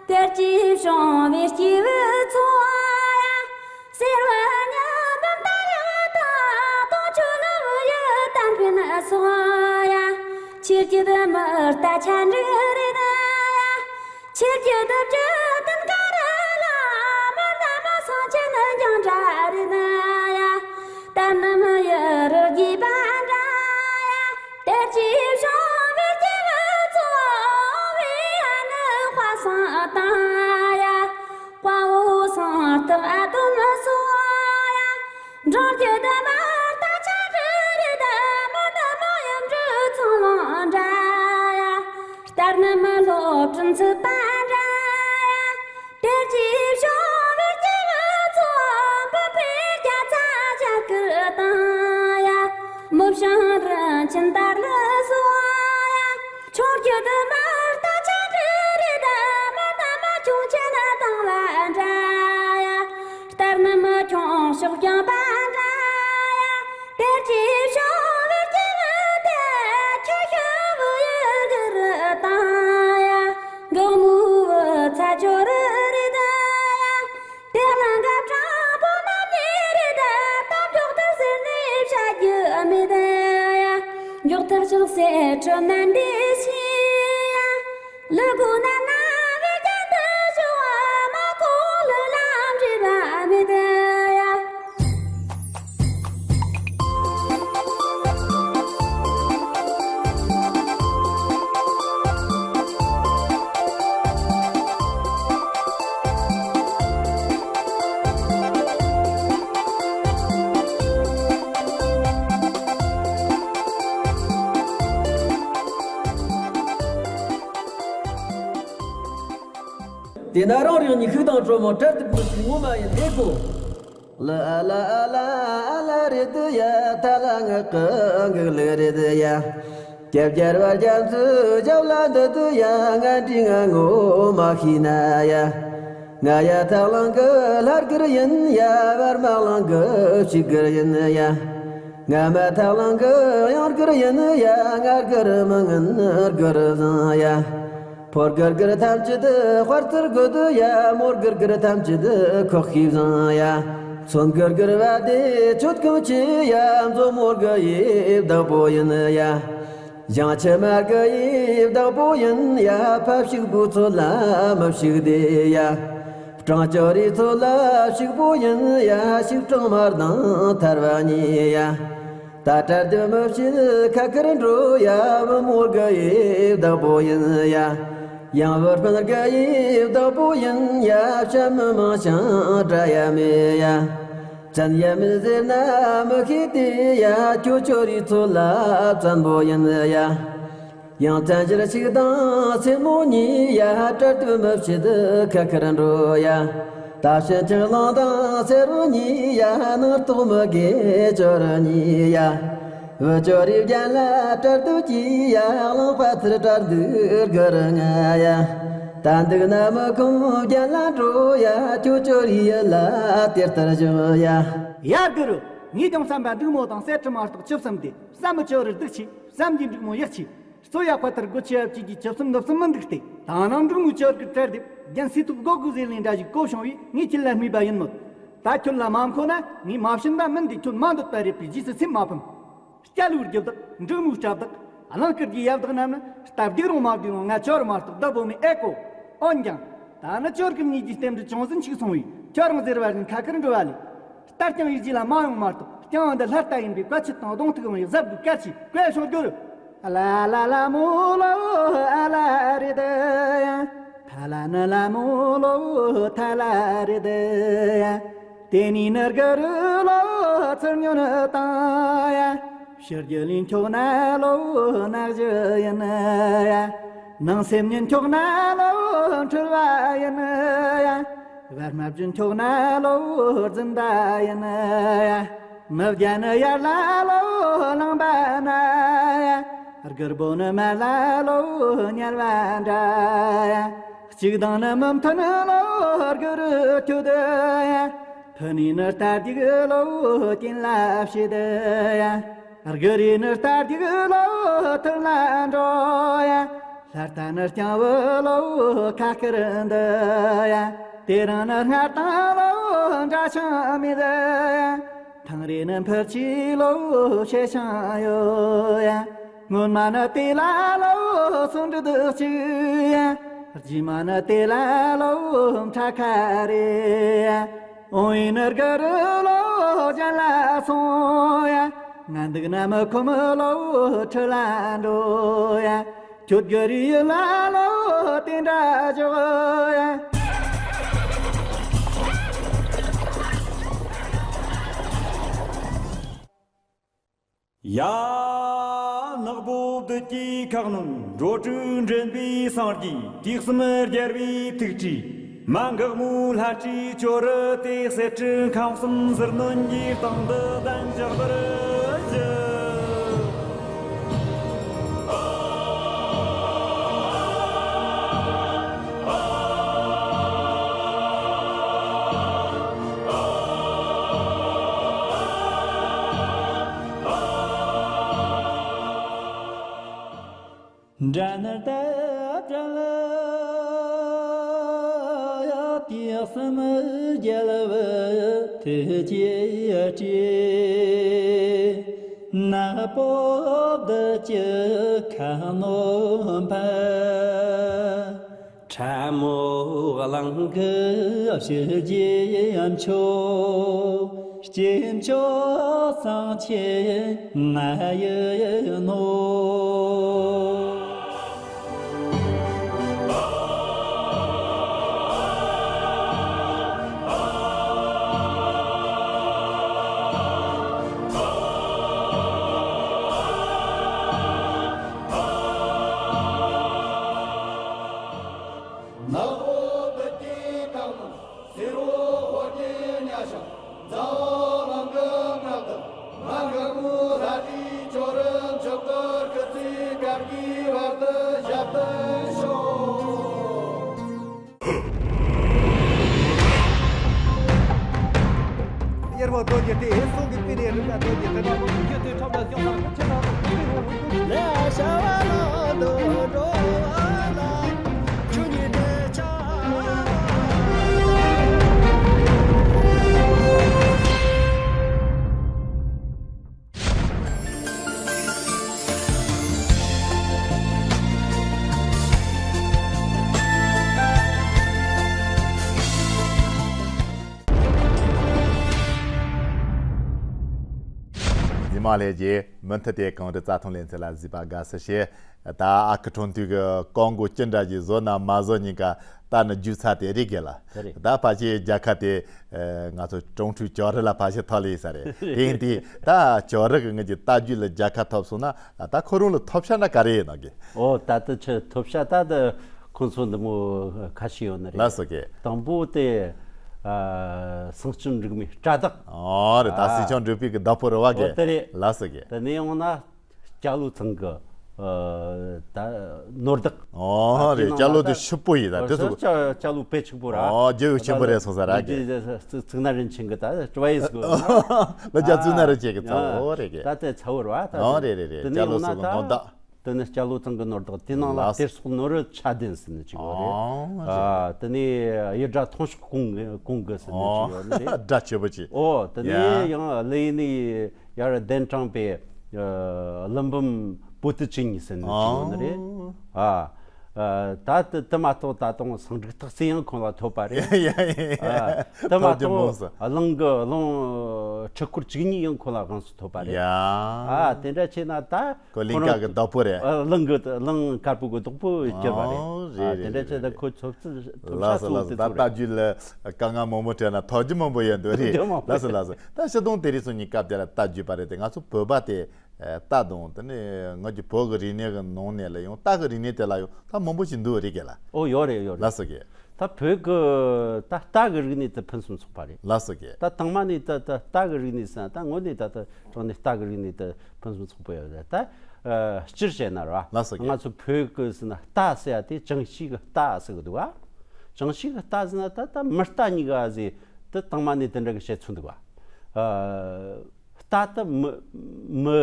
དེར་གྱིས་བྱུང་བའི་སྐྱེས་བུ་ཚོ་ཡ། སེར་བ་ཉི་འབུམ་དར་ཡག་དང་། དུང་ཆོས་ནུབ་ཡུལ་གཏམ་ཕན་སོགས་ཡ། ཆོས་བརྒྱུད་མི་རྟ་ཆ་འགྲིག་རེད་ཡ། ཆོས་བརྒྱུད་བསྒྲུབ་རྒྱུ་དོན་ག་རེ་ལ། མི་རྣམས་སངས་རྒྱས་ནི་འགྱང་འདྲ་རེད་ཡ། རྟ་རྣམས་ཡུ་རུ་རྒྱས་པ་འདྲ་ཡ། དེར་གྱིས་བྱུང་བའི་སྐྱེས་བུ་ཚོ། བའི་ཨ་ནི་དཔའ་སངས་དང་ཡ། དཔའ་བོ་སངས་རྟགས་ཨ་དོམ་སོགས་ཡ། འབྲོང་རྒྱུད་དུ་མ་རྟ་ཆ་འགྲིག་རེད། མི་རྣམས་ཡུམ་འགྲུལ་ཚང་ལང་འདྲ་ཡ། རྟ་རྣམས་སློབ་གྲྭར་ཚུད་པ་འདྲ་ཡ། དེར་གྱིས་བྱུང་བའི་སྐྱེས་བུ་ཚོ། འབུམ་པའི་རྒྱ་ཚ་ཞབས་སྐུལ་དང་ཡ། མི་བྱང་རིན་ཆེན་དར་ལུ་སོགས་ཡ། འབྲོང་རྒྱུད་དུ་མ་རྟ་ཆ་འགྲིག་རེད། མི་རྣམས་ཁྱུང་ཆེན་བཏང་བ་འདྲ་ཡ། རྟ་རྣམས་ཁྱུང་གཤོག་བརྐྱངས་པ་འདྲ་ཡ། དེར་གྱིས་བྱུང་བའི་སྐྱེས་བུ་དེ། ཁྱོད་ཤི་བོ་ཡི་གུ་རུ་བཏང་ཡ། འགག་མོ་བུ་ཚ་ཇོ་རུ་རེད་ཡ། དེ་ལ་འགབ་དྲང་པོ་རྣམ་གཉིས་རེད། རྟ་མགྱོགས་ཐག་ཟེར་ནས་བྱ་རྒྱུ་མེད་ཡ། མགྱོགས་ཐག་ཆོད་ཟེར་ཁྲོད་ན་འདི་ཤི་ཡ། ལུ་གུ་ན་ན་བའི་རྒྱན་དུ་ཞུ་བ། མ་གོ་ལུ་ལ་འདྲེས་པ་མེད་ཡ། དེ་ན་རང་རིགས་ཉི་ཤུགས་དང་གྲོ་མོ་བྲལ་དུ་འགྲོ་ཞིང་ངོ་མ་ཡི་ལས་གོ། ལ་ཨ་ལ་ཨ་ལ་ཨ་ལ་རེད་དུ་ཡ། ཐ་ལ་ངག་གི་འགུག་ལུགས་རེད་དུ་ཡ། སྐྱབས་རྒྱལ་བ་རྒྱ་མཚོའི་ཞབས་ལ་འདུད་དུ་ཡ། ང་འདྲི་ང་ངོ་མ་ཤེས་ན་ཡ། ང་ཡ་ཐག་ལང་གི་ལྷ་སྒེར་ཡིན་ཡ། བར་མ་གླིང་གི་ཕྱུག་སྒེར་ཡིན་ཡ། ང་མ་ཐག་ལང་གི་གཡང་སྒེར་ཡིན་ཡ། ང་སྒེར་མི་ངན་སྒེར་བཟང་ཡ། ཕོ་སྒེར་སྒེར་ཐམས་ཅད་དཔའ་རྩལ་དགོས་དུ་ཡ། མོ་སྒེར་སྒེར་ཐམས་ཅད་ཁོག་ཤེས་བཟང་ཡ། མཚོན་སྒེར་སྒེར་བ་དེ་ཁྱོད་གང་ཆེ་ཡ། མཛོ་མོ་སྒེར་ཡི་བདག་པོ་ཡིན་ཡ། ཞིང་ཆེན་མ་སྒེར་ཡི་བདག་པོ་ཡིན་ཡ། ཕ་ཕྱུག་པོ་ཚོ་ལ་མི་ཕྱུག་དེ་ཡ། སྤྲང་ཅོ་རི་ཚོ་ལ་ཕྱུག་པོ་ཡིན་ཡ། ཕྱུག་སྤྲང་མ་དང་ཐར་བ་གཉིས་ཡ། ད་དྲ་དེ་མི་བྱེད་ཁ་ཁར་འགྲོ་ཡ། བུ་མོ་དགའ་ཡི་བདག་པོ་ཡིན་ཡ། ཡང་བུ་སྤུན་དགའ་ཡི་བདག་པོ་ཡིན་ཡ། བྱ་མི་མང་ཞིང་འདྲ་ཡ་མེད་ཡ། བཙན་ཡ་མི་ཟེར་ན་མི་ཤེས་དེ་ཡ། ཁྱོད་ཁྱོད་རི་ཚོ་ལ་བཙན་པོ་ཡིན་ཡ། ཡང་བཙན་བྱོལ་ཞིག་དང་སེར་མོ་གཉིས་ཡ། དྲ་དེ་མི་བྱེད་ཁ་ཁར་འགྲོ་ཡ། ད་ཕྱིན་ཆད་གླང་དང་སེར་བོ་གཉིས་ཡ། ནག་ཐོག་མི་དགེ་ཅོ་རི་གཉིས་ཡ། བུ་ཅོ་རི་རྒྱན་ལ་སྤྲེལ་དུ་གྱིས་ཡ། གླང་པ་ཚུར་སྤྲེལ་དུ་དགུ་རུ་ང་ཡ། ད་འདུག་ན་མི་ཁོམ་རྒྱན་ལ་འགྲོ་ཡ། ཁྱོད་ཅོ་རི་ཡུལ་ལ་དེ་ལྟར་བཞུགས་ཡ། ཡར་དགུ་རུ། ངས་ཀྱང་བསམ་པ་འབྲུག་མོ་དང་གསེར་ཁྲི་མ་གཏོགས་ཆུ་གསུམ་སྟེ། བསམ་མི་ཅོ་རི་སྡུག་ཆེ། བསམ་གྱི་འབྲུག་མོ་ཡག་ཆེ། རྩོད་ཡ་ཁ་ཐར་དགོད་ཆེ་ཡ་བཅས་ཀྱི་ཆུ་གསུམ་ནུབ་གསུམ་མི་འདུག་སྟེ། ད་ནང་འབྲུག་མོའི་ཅོ་རི་གི་གྲལ་སྡེབ་རྒྱན་སྲིད་ཐུབ་སྒོ་དགུ་ཟེར་ལེན་འདྲ་ཞིག་གོ་བྱུང་བས་ངས་ཁྱེད་ལ་སྨྲས་པ་ཡིན་མོད། ད་ཁྱོད་ལ་མ་མཁོ་ན་ངས་མ་བྱིན་པ་མིན་ཏེ། ཁྱོད་མ་འདོད་པ་རེད་པས་རྗེས་སུ་སེམས་མ་ཕམ། སྐྱ་ལོའི་རྒྱུ་བདག་འབྲུག་མོའི་སྐྲ་བདག་གླང་དཀར་གྱི་ཡབ་བདག་རྣམས་ནི། རྟ་བདེ་རུང་མ་བདེ་རུང་ང་ཅོ་རི་མ་གཏོགས་བདག་བོ་མི་ཨེ་གོ། འོན་ཀྱང་། ད་ནི་ཅོ་རི་གཉིས་ཀྱི་རྟེན་འབྲེལ་ཅུང་ཟད་འཆུག་སོང་བས། ཁྱོད་རང་ཟེར་བ་བཞིན་ཁ་ཁར་འགྲོ་བ་ལས། རྟ་རྐྱང་ཡིད་ཀྱི་ལ་མ་ཡོང་མ་གཏོགས། རྐྱང་བ་འདི་ལྷ་རྟ་ཡིན་པས་བཀའ་ཆད་དང་གདོང་ཐུག་འོང་བའི་གཟབ་དགོས། གལ་ཆེ། བཀའ་ཤོག་རྒྱུར། ཨ་ལ་ལ་ལ་མོ་ལོ་ཨ་ལ་རེད་ཡ། ཐ་ལ་ན་ལ་མོ་ལོ་ཐ་ལ་རེད་ཡ། དེ་ནས་ནི་དགུ་རུ་ལོ་ཚུར་ཉོན་བཏང་ཡ། ཕྱི་རྒྱུ་ལིན་འཁྱོག་ན་ལོ་ནག་རྒྱུ་ཡིན་ཡ། ནང་སེམས་ཉིན་འཁྱོག་ན་ལོ་འཁྲུལ་བ་ཡིན་ཡ། བར་མ་བརྒྱུད་འཁྱོག་ན་ལོ་རྫུན་ཟླ་ཡིན་ཡ། མི་བརྒྱ་ནི་ཡར་ལ་ལོ་ལངས་པ་ན་ཡ། དགུ་རུ་བོ་ནི་མར་ལ་ལོ་ཉལ་བ་འདྲ་ཡ། གཅིག་དང་ནི་མི་མཐུན་ལོ་དགུ་རུ་ཁྱོད་ཡ། ཕུ་ནུའི་ནི་རྟ་རྒྱུག་ལོ་སྐྱིན་ལ་བྱེད་ཡ། དགུ་རུའི་ནི་རྟ་རྒྱུག་ལོ་ཐུར་ལ་འགྲོ་ཡ། ལྷ་རྟ་ནི་རྐྱང་བུ་ལོ་ཁ་ཁར་འདུ་ཡ། དེ་རིང་ནི་སྔར་དང་ལོ་འདྲ་ཆགས་མེད་ཡ། ཐང་རི་ནི་འཕུར་ཆས་ལོ་ཆེ་ཆུང་ཡོད་ཡ། སྔོན་མ་ནི་དེ་ལ་ལོ་སུ་འདྲི་འདུག་ཅིག་ཡ། རྗེས་མ་ནི་དེ་ལ་ལོ་ཁྲ་ཁ་རེད་ཡ། འོང་ཡིན་ནི་དགུ་རུ་ལོ་རྒྱན་ལ་སོང་ཡ། ང་འདུག་ན་མི་ཁོམ་ལོ་ཁྲི་ལ་འགྲོ་ཡ། ཁྱོད་དགུ་རུའི་ཡུལ་ལ་ལོ་དེ་འདྲ་འཇོག་ཡ། ཡ། ནག་པོ་བདུད་ཀྱི་ཁ་གནོན། འགྲོ་དྲུག་འདྲེན་པའི་སངས་རྒྱས། དུས་གསུམ་རྒྱལ་བའི་ཐུགས་ཀྱི། མ་འགགས་མོའི་ལྷ་ཁྲིའི་ཅོ་རི་སྟེ། གསེར་ཁྲི་ཁང་གསུམ་ཟུར་གནོན་གྱི་སྟེང་དུ་གདན་འཇགས་པར་བགྱི། འདྲ་ནར་ལྟ་བྲལ་ཡ། དུས་གསུམ་རྒྱལ་བའི་ཐུགས་ཀྱི་སྤྲུལ། ནག་པོ་བདུད་ཀྱི་ཁ་གནོན་པ། ཁྲ་མོ་གླང་གི་ཕྱི་རྒྱལ་མཆོག་སྐྱེས་མཆོག་གསང་ཆེན་ང་ཡི་ནོ། ནག་པོ་བདུད་ཀྱི་ཁ་གནོན། སེར་བོ་ཧོར་གྱི་ཉ་ཤིང་། ཛ་འོག་གླང་གི་སྔགས་དང་། མ་འགགས་མོའི་ལྷ་ཁྲིའི་ཅོ་རི་མཆོག་ཏུ་སྐུ་ཚེ་སྐབས་ཀྱི་བར་དུ་ཞབས་བརྟན་ཤོག། གཡེར་བ་རྡོ་རྗེ་སྟེ། གསུང་གི་དཔེ་ནི་རིགས་ལ་རྡོ་རྗེ་སྟེ། ན་མོ་རྒྱུ་དེ་ཁྲོམ་ལ་ཡོང་ན་ཁྱེད་རང་ལ་ཞྭ་བ་ལ་དུ་འགྲོ་བ་ལ་ཆུ་ཉིད་དེ་ཆ། ཉི་མ་ལྷས་རྗེ་མུ་མཐུད་དེ་གངས་རི་རྩྭ་ཐང་ལེ་ཚན་ལ་གཟིགས་པ་དགའ་བསུ་ཞུ། ད་ཨ་ཁུ་ཁྲོན་ཏུའུ་གི་ཀོང་གོ་ཅི་འདྲ་ཞིག་བཟོ་ན་མ་བཟོ་གཉིས་ཀ་ད་ནི་རྒྱུག་ཚ་དེ་རིགས་གི་ལ། དེ་རེད། ད་ཕལ་ཆེར་རྒྱལ་ཁ་དེ་ཨ་ང་ཚོ་ཀྲུང་ཧྲུའི་ཅོ་རི་ལ་ཕལ་ཆེར་ཐོབ་ལེ་ས་རེད། དེ་ཡིན་དུས་ད་ཅོ་རི་གི་ངོས་ཀྱི་རྟ་རྒྱུག་ལ་རྒྱལ་ཁ་ཐོབ་སོང་ན། ད་ཁོ་རང་ལ་ཐོབ་ཤ་ན་ག་རེ་ཡིན་ནོ་གི། ཨོ་ད་ལྟ་ཆེ་ཐོབ་ཤ་ད་ད་ཁོང་ཚོ་འདི་མོ་ཁ་ཤས་ཡོད་ནི་རེད། ལགས་སོ་གི། དང་པོ་དེ་ ཨ། སེང་ལྕམ་འབྲུག་མོའི་སྐྲ་བདག་ཨོ་རེད། ད་ཨ། སེང་ལྕམ་འབྲུག་པའི་གི་བདག་པོ་རེད་བ། ཨོ་གི་དེ་རེད། ལགས་སོ་གི་དེ་ནས་ཡོང་ན་སྐྱ་ལོ་ཚང་གི་ཨ། ད་ནོར་བདག་ཨོ་ཨ་རེད། དེ་སྐྱ་ལོ་ནང་ལ་དེ་ད་ཕྱུག་པོ་ཡིན། ད་དེ་ཨོ་ཚོ་སྐྱ་སྐྱ་ལོ་དཔེ་ཕྱུག་པོ་ར། ཨོ་རྒྱལ་བོ་ཆེན་པོ་རེད་སོང་ས་ར་གི་ཨོ་ཙིག་ན་རིན་ཆེན་གི་ད་སྤྲོ་བ་ཡིས་གོ་ལ་རྒྱ་ཙིག་ན་རིན་ཆེན་གི་ཚ་ཨོ་རེད་གི་ད་དེ་ཚ་བོ་ར་ད་ཨོ་རེད་རེད་རེད། དེ་ནས་སྐྱ་ལོ་ཡོང་ན་ཚང་གི་ད་ནོར་བདག་དེ་ནི་སྐྱ་ལོ་ཚང་གི་ནོར་བདག་དེ་ནང་ལ་ལགས། གཏེར་སོགས་ནོར་བུ་ཆ་ལྡན་ཟེར་ནི་ཅིག་ཡོད་རེད། ཨོ་ཨ། དེ་ནས་ཡུལ་སྒྲ་ཐུང་ཤོས་གོང་གི་གོང་གི་ཟེར་ནི་ཅིག་ཡོད་ནི་རེད། སྒྲ་ཆེ་པོ་ཅིག་ཨོ་དེ་ཡ། ནས་ཡང་ལི་ནི་ཡར་གདན་དྲངས་པའི་ཨ། ཀླུ་འབུམ་པོ་ཏི་བཅུ་གཉིས་ཟེར་ནི་ཅིག་ཡོད་ནི་རེད། ཨོ་ཨ། ཨ། ད་དེ་དེ་མ་གཏོགས་ད་དུང་སེང་འབྲུག་སྟག་རྩེ་ཡང་ཁོང་ལ་ཐོབ་པ་རེད། ཡ་ཡ་ཡ། ཨ། དེ་མ་ཐོབ་རྒྱུ་མང་གཏོགས་ས། གླིང་གི་གླིང་ཁྲི་སྐོར་བཅུ་གཉིས་ཡང་ཁོང་ལ་དབང་སུ་ཐོབ་པ་རེད། ཡ། ཨ། དེ་འདྲ་བྱས་ན་ད། ཁོ་གླིང་དཀར་གི་བདག་པོ་རེད། ཨ། གླིང་གི་གླིང་དཀར་པོ་གི་བདག་པོ་སྐྱེས་པ་རེད། ཨོ་རེད་ཨ། དེ་རེད་འདྲ་རེད་བྱས་ན་རེད། ཁོ་ཚོ་ཚོ་ཚོ་ལགས་སོ་ལགས་སོ། ད་ལྟ་རྒྱུད་ལ་དཀའ་ངལ་མང་པོ་འཕྲད་ན་ཐོབ་རྒྱུ་མང་པོ་ཡོད་འདུག་རེད། ཐོབ་རྒྱུ་མང་པོ་ལགས་སོ་ལགས་སོ། ད་ཕྱི་དོན་དེ་རིང་སང་ཉིན་སྐབས་དེ་ལ་རྟ་རྒྱུད་པ་རེད་དེ། ང་ཚོ་བོད་པ་དེ་རྟ་དང་དེ་ནས་ང་ཚོ་བོད་ཀྱི་རིག་གནས་ཀྱི་ནང་ནས་ལ་ཡང་རྟ་གི་རིག་གནས་དེ་ལ་ཡང་ད་མང་པོ་ཞིག་འདུག་རེད་གི་ལ། ཨོ་ཡོད་རེད་ཡོད་རེད། ལགས་སོ་གི་ད་བོད་ཀྱི་ད་རྟ་གི་རིག་གནས་དེ་ཕུན་སུམ་ཚོགས་པ་རེད། ལགས་སོ་གི་ད་དང་མ་ནས་ད་ད་རྟ་གི་རིག་གནས་ཟེར་ན་ད་དངོས་གནས་ད་ད་དྲང་གནས་རྟ་གི་རིག་གནས་དེ་ཕུན་སུམ་ཚོགས་པོ་ཡོད་རེད། ད་ཨ། སྤྱིར་བཤད་ན་ར། ལགས་སོ་གི་ང་ཚོ་བོད་ཀྱི་ཟེར་ན་རྟ་ཟེར་ཡ་དེ་ཅང་ཤེས་ཀྱི་རྟ་ཟེར་གི་འདུག་ག་ཅང་ཤེས་ཀྱི་རྟ་ཟེར་ན་ད་ད་མི་རྟ་གཉིས་ཀ་ཟེར་དེ་དང་མ་ནས་དེ་འདྲ་གི་བཤད་ཚུལ་འདུག་ག་ཨ། རྟ་དེ་མི་མི་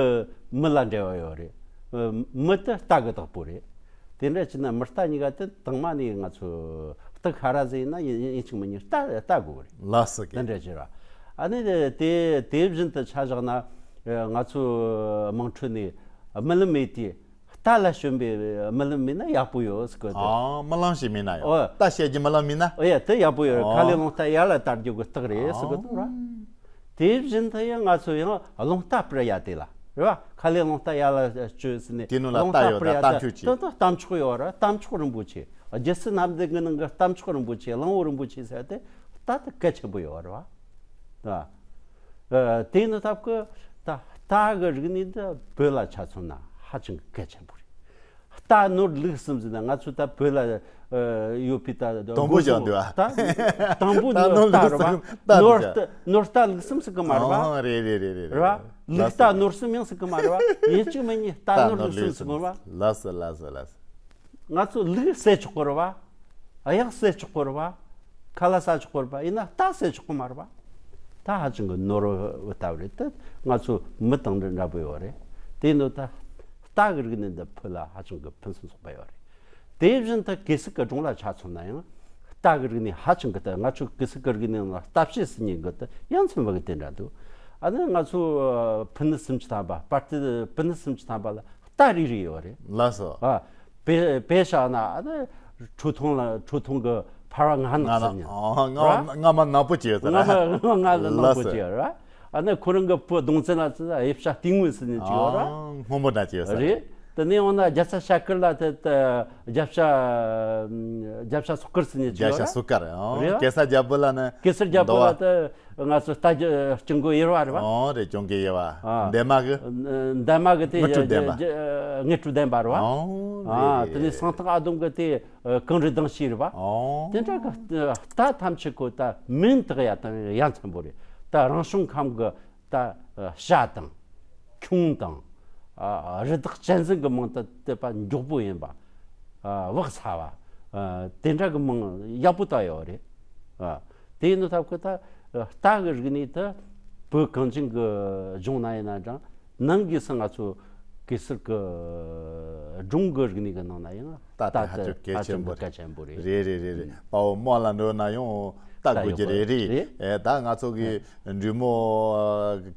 མི་ལ་འབྲེལ་བ་ཡོད་རེད། ཨ། མི་དེ་རྟ་གི་བདག་པོ་རེད། དེ་འདྲ་བྱས་ན་མི་རྟ་གཉིས་ཀ་དེ་དང་མ་ནས་ང་ཚོ་རྟ་ཁ་ར་ཟེར་ན་ཡིན་ཡིན་གཅིག་མིན་གཉིས་རྟ་རྟ་དགོས་རེད། ལགས་སོ་གི་དེ་འདྲ་བྱས་ར། ཨ་ནི་དེ་དེ་བཞིན་དུ་ཆ་བཞག་ན་ང་ཚོ་དམངས་ཁྲོད་ནས་རྨི་ལམ་མེད་དུས་རྟ་ལ་བྱོན་པའི་རྨི་ལམ་མེད་ན་ཡག་པོ་ཡོད་ཟེར་གི་འདུག་ཨ། རྨི་ལམ་ཞིག་མེད་ན་ཡང་ཨོ། རྟ་བཤད་ཀྱི་རྨི་ལམ་མེད་ན། ཨོ་ཡ་དེ་ཡག་པོ་ཡོད་རེད། ཨོ། ཁ་ལས་རླུང་རྟ་ཡར་ལ་དར་རྒྱུ་གི་རྟགས་རེད་ཟེར་གི་འདུག་ར། དེ་བཞིན་དུ་ཡང་ང་ཚོ་ཡང་རླུང་རྟ་སྤར་ཡ་དེ་ལ་རེད་བ། ཁ་ལས་རླུང་རྟ་ཡར་ལ་བསྐྱོད་ཟེར་ནས་དེ་ནང་ལ་རླུང་རྟ་རྟ་ཡོད་སྤར་ཡ་ད་དེ་གཏམ་ཤོད་ཅིག་དེ་དེ་གཏམ་ཆོག་ཡོད་ར། གཏམ་ཆོག་རིན་པོ་ཆེ། རྒྱལ་སྲིད་རྣམ་ལྡན་གྱི་ནང་གི་གཏམ་ཆོག་རིན་པོ་ཆེ། གླང་བོ་རིན་པོ་ཆེ་ཟེར་དེ་རྟ་དེ་གལ་ཆེན་པོ་ཡོད་རེད་བ། ད་ཨ། དེ་ནི་སྟབས་ཀྱིས་ད་རྟ་གི་རིག་གནས་འདི་བོད་ལ་ཆ་མཚོན་ན་ཧ་ཅང་གི་གལ་ཆེན་པོ་རེད། རྟ་ནོར་ལུག་གསུམ་ཟེར་ན་ང་ཚོ་ད་བོད་ལ་ཨ། ཡོད་པའི་ད་དང་པོ་བཞག་འདུག་ཨ། ད་དང་པོ་རྟ་ནོར་ནོར་རྟ་ལུག་རེད་བ། གསུམ་རྟ་ནོར་འདུག་ཨ། རྟ་ནོར་རྟ་ལུག་གསུམ་ཟེར་གི་མ་རེད་བ། ཨོ་རེད་རེད་རེད་རེད་རེད། རེད་བ། ལུག་རྟ་ནོར་གསུམ་ཡང་ཟེར་གི་མ་རེད་བ། ཡིན་གཅིག་མིན་གཉིས་རྟ་ནོར་ལུག་གསུམ་ཟེར་གི་མ་རེད་བ། ལགས་སོ་ལགས་སོ་ལགས་སོ། ང་ཚོ་ལུག་བསད་ཆོག་གི་རེད་བ། གཡག་བསད་ཆོག་གི་རེད་བ། ཁ་ལག་ཟ་ཆོག་གི་རེད་བ། ཡིན་ན་རྟ་བསད་ཆོག་གི་མ་རེད་བ། ད་ཧ་ཅང་གི་ནོར་བུ་ལྟ་བུ་རེད། ད་ང་ཚོ་མི་དང་འདྲ་འདྲ་པོ་ཡོད་རེད། དེ་ནི་ད་རྟ་གི་རིག་གནས་འདི་བོད་ལ་ཧ་ཅང་གི་ཕུན་སུམ་ཚོགས་པ་ཡོད་རེད། དེ་བཞིན་དུ་གེ་སར་གི་སྒྲུང་ལ་ཆ་མཚོན་ན་ཡང་རྟ་གི་རིག་གནས་ཧ་ཅང་གི་ད་ང་ཚོ་གེ་སར་གི་རིག་གནས་ནང་ལ་རྟ་བཤད་ཟེར་མཁན་གི་ད་ཡ་མཚན་པ་གི་དེ་འདྲ་འདུག་ཨ་ནི་ང་ཚོ་ཕུ་ནུ་སུམ་ཅུ་ཐམ་པ་དཔལ་ལྡན་ཕུ་ནུ་སུམ་ཅུ་ཐམ་པ་ལ་རྟ་རེ་རེ་ཡོད་རེད། ལགས་སོ། ཨ། དཔེ་དཔེ་བཞག་ན་ཨ་ནི་ཁྲོ་ཐུང་ལ་ཁྲོ་ཐུང་གི་ཕ་ར་ང་ནག་ཟེར་མཁན་ཨ། ར། རྔ་མ་ནག་པོ་བྱས་ཟེར་ར། རྔ་མ་རྔ་མ་ནག་པོ་ལགས་སོ། བྱས་ར། ཨ་ནི་ཁོ་རང་གི་བུ་གདུང་བཙན་ལ་ཚོ་དབྱིབས་ཤ་ལྟེ་ངོ་ཟེར་མཁན་ཅིག་ཡོད་ར། ཨ། སྔོན་པོ་འདྲ་ཅིག་ཡོད་ས་རེད། རེད། དེ་ནས་འོང་ན་རྒྱལ་ཚ་ཞྭ་དཀར་ལ་དེ་དེ་རྒྱལ་ཤ་རྒྱལ་ཤ་སོག་དཀར་ཟེར་མཁན་ཅིག་རྒྱལ་ཡོད་ཤ་ར། སོག་དཀར། ཨ། རེད་བ། གེ་སར་རྒྱལ་པོ་ལ་ནི་གེ་སར་རྒྱལ་པོ་ལ་དེ་ང་ཚོ་རྟ་རྒྱུ་སྐྱོང་མགོན་གཡེར་བ་རེད་བ། ཨོ་རེད། སྐྱོང་མགོན་གཡེར་བ། ཨ། འདན་མ་གི། འདན་མ་གི་དེ་དངོས་གྲུབ་ལྡན་པ། དངོས་གྲུབ་ལྡན་པ་རེད་བ། ཨོ། ཨ། རེད་དེ་ནས་རེད། གསང་ཐང་ཨ་དོམ་གི་དེ་གངས་རི་ལྡིང་ཞེས་རེད་བ། ཨོ། དེ་འདྲ་གི་རྟ་ཐམས་ཅད་ཀོ་ད་མིང་བཏགས་ཡ་དང་ཡ་མཚན་པོ་རེད། ད་རང་བྱུང་ཁམས་གི་ད་བྱ་དང་ཁྱུང་དང་། ཨ། རི་དྭགས་གཅན་གཟན་གི་མིང་དུ་བཏགས་པ་མགྱོགས་པོ་ཡིན་པ། ཨ། བག་ཚ་བ། ཨ། དེ་འདྲ་གི་མིང་ཡག་པོ་བཏགས་ཡོད་རེད། ཨ། དེ་ཡིན་ནོ་ཐབས་ཀྱི་ད་རྟ་གི་རིག་གནས་དེ་བོད་གངས་ཅན་གི་ལྗོངས་ན་ཡིན་ན་འདྲ། ནང་གི་སང་ང་ཚོ་གེ་སར་གི་སྒྲུང་གི་རིག་གནས་གི་ནང་ན་ཡང་རྟ་དེ་ཧ་ཅང་གལ་ཆེན་པོ་རེད། གལ་ཆེན་པོ་རེད། རེད་རེད་རེད་རེད། ཨུམ། དཔའ་བོ་དམག་ལ་འགྲོ་ན་ཡང་རྟ་རྟ་དགོས་ཀྱི་ཡོད་རེད། རེད། རེད། ཨེ། ད་ང་ཚོ་གི་ཨེ། འབྲི་མོ་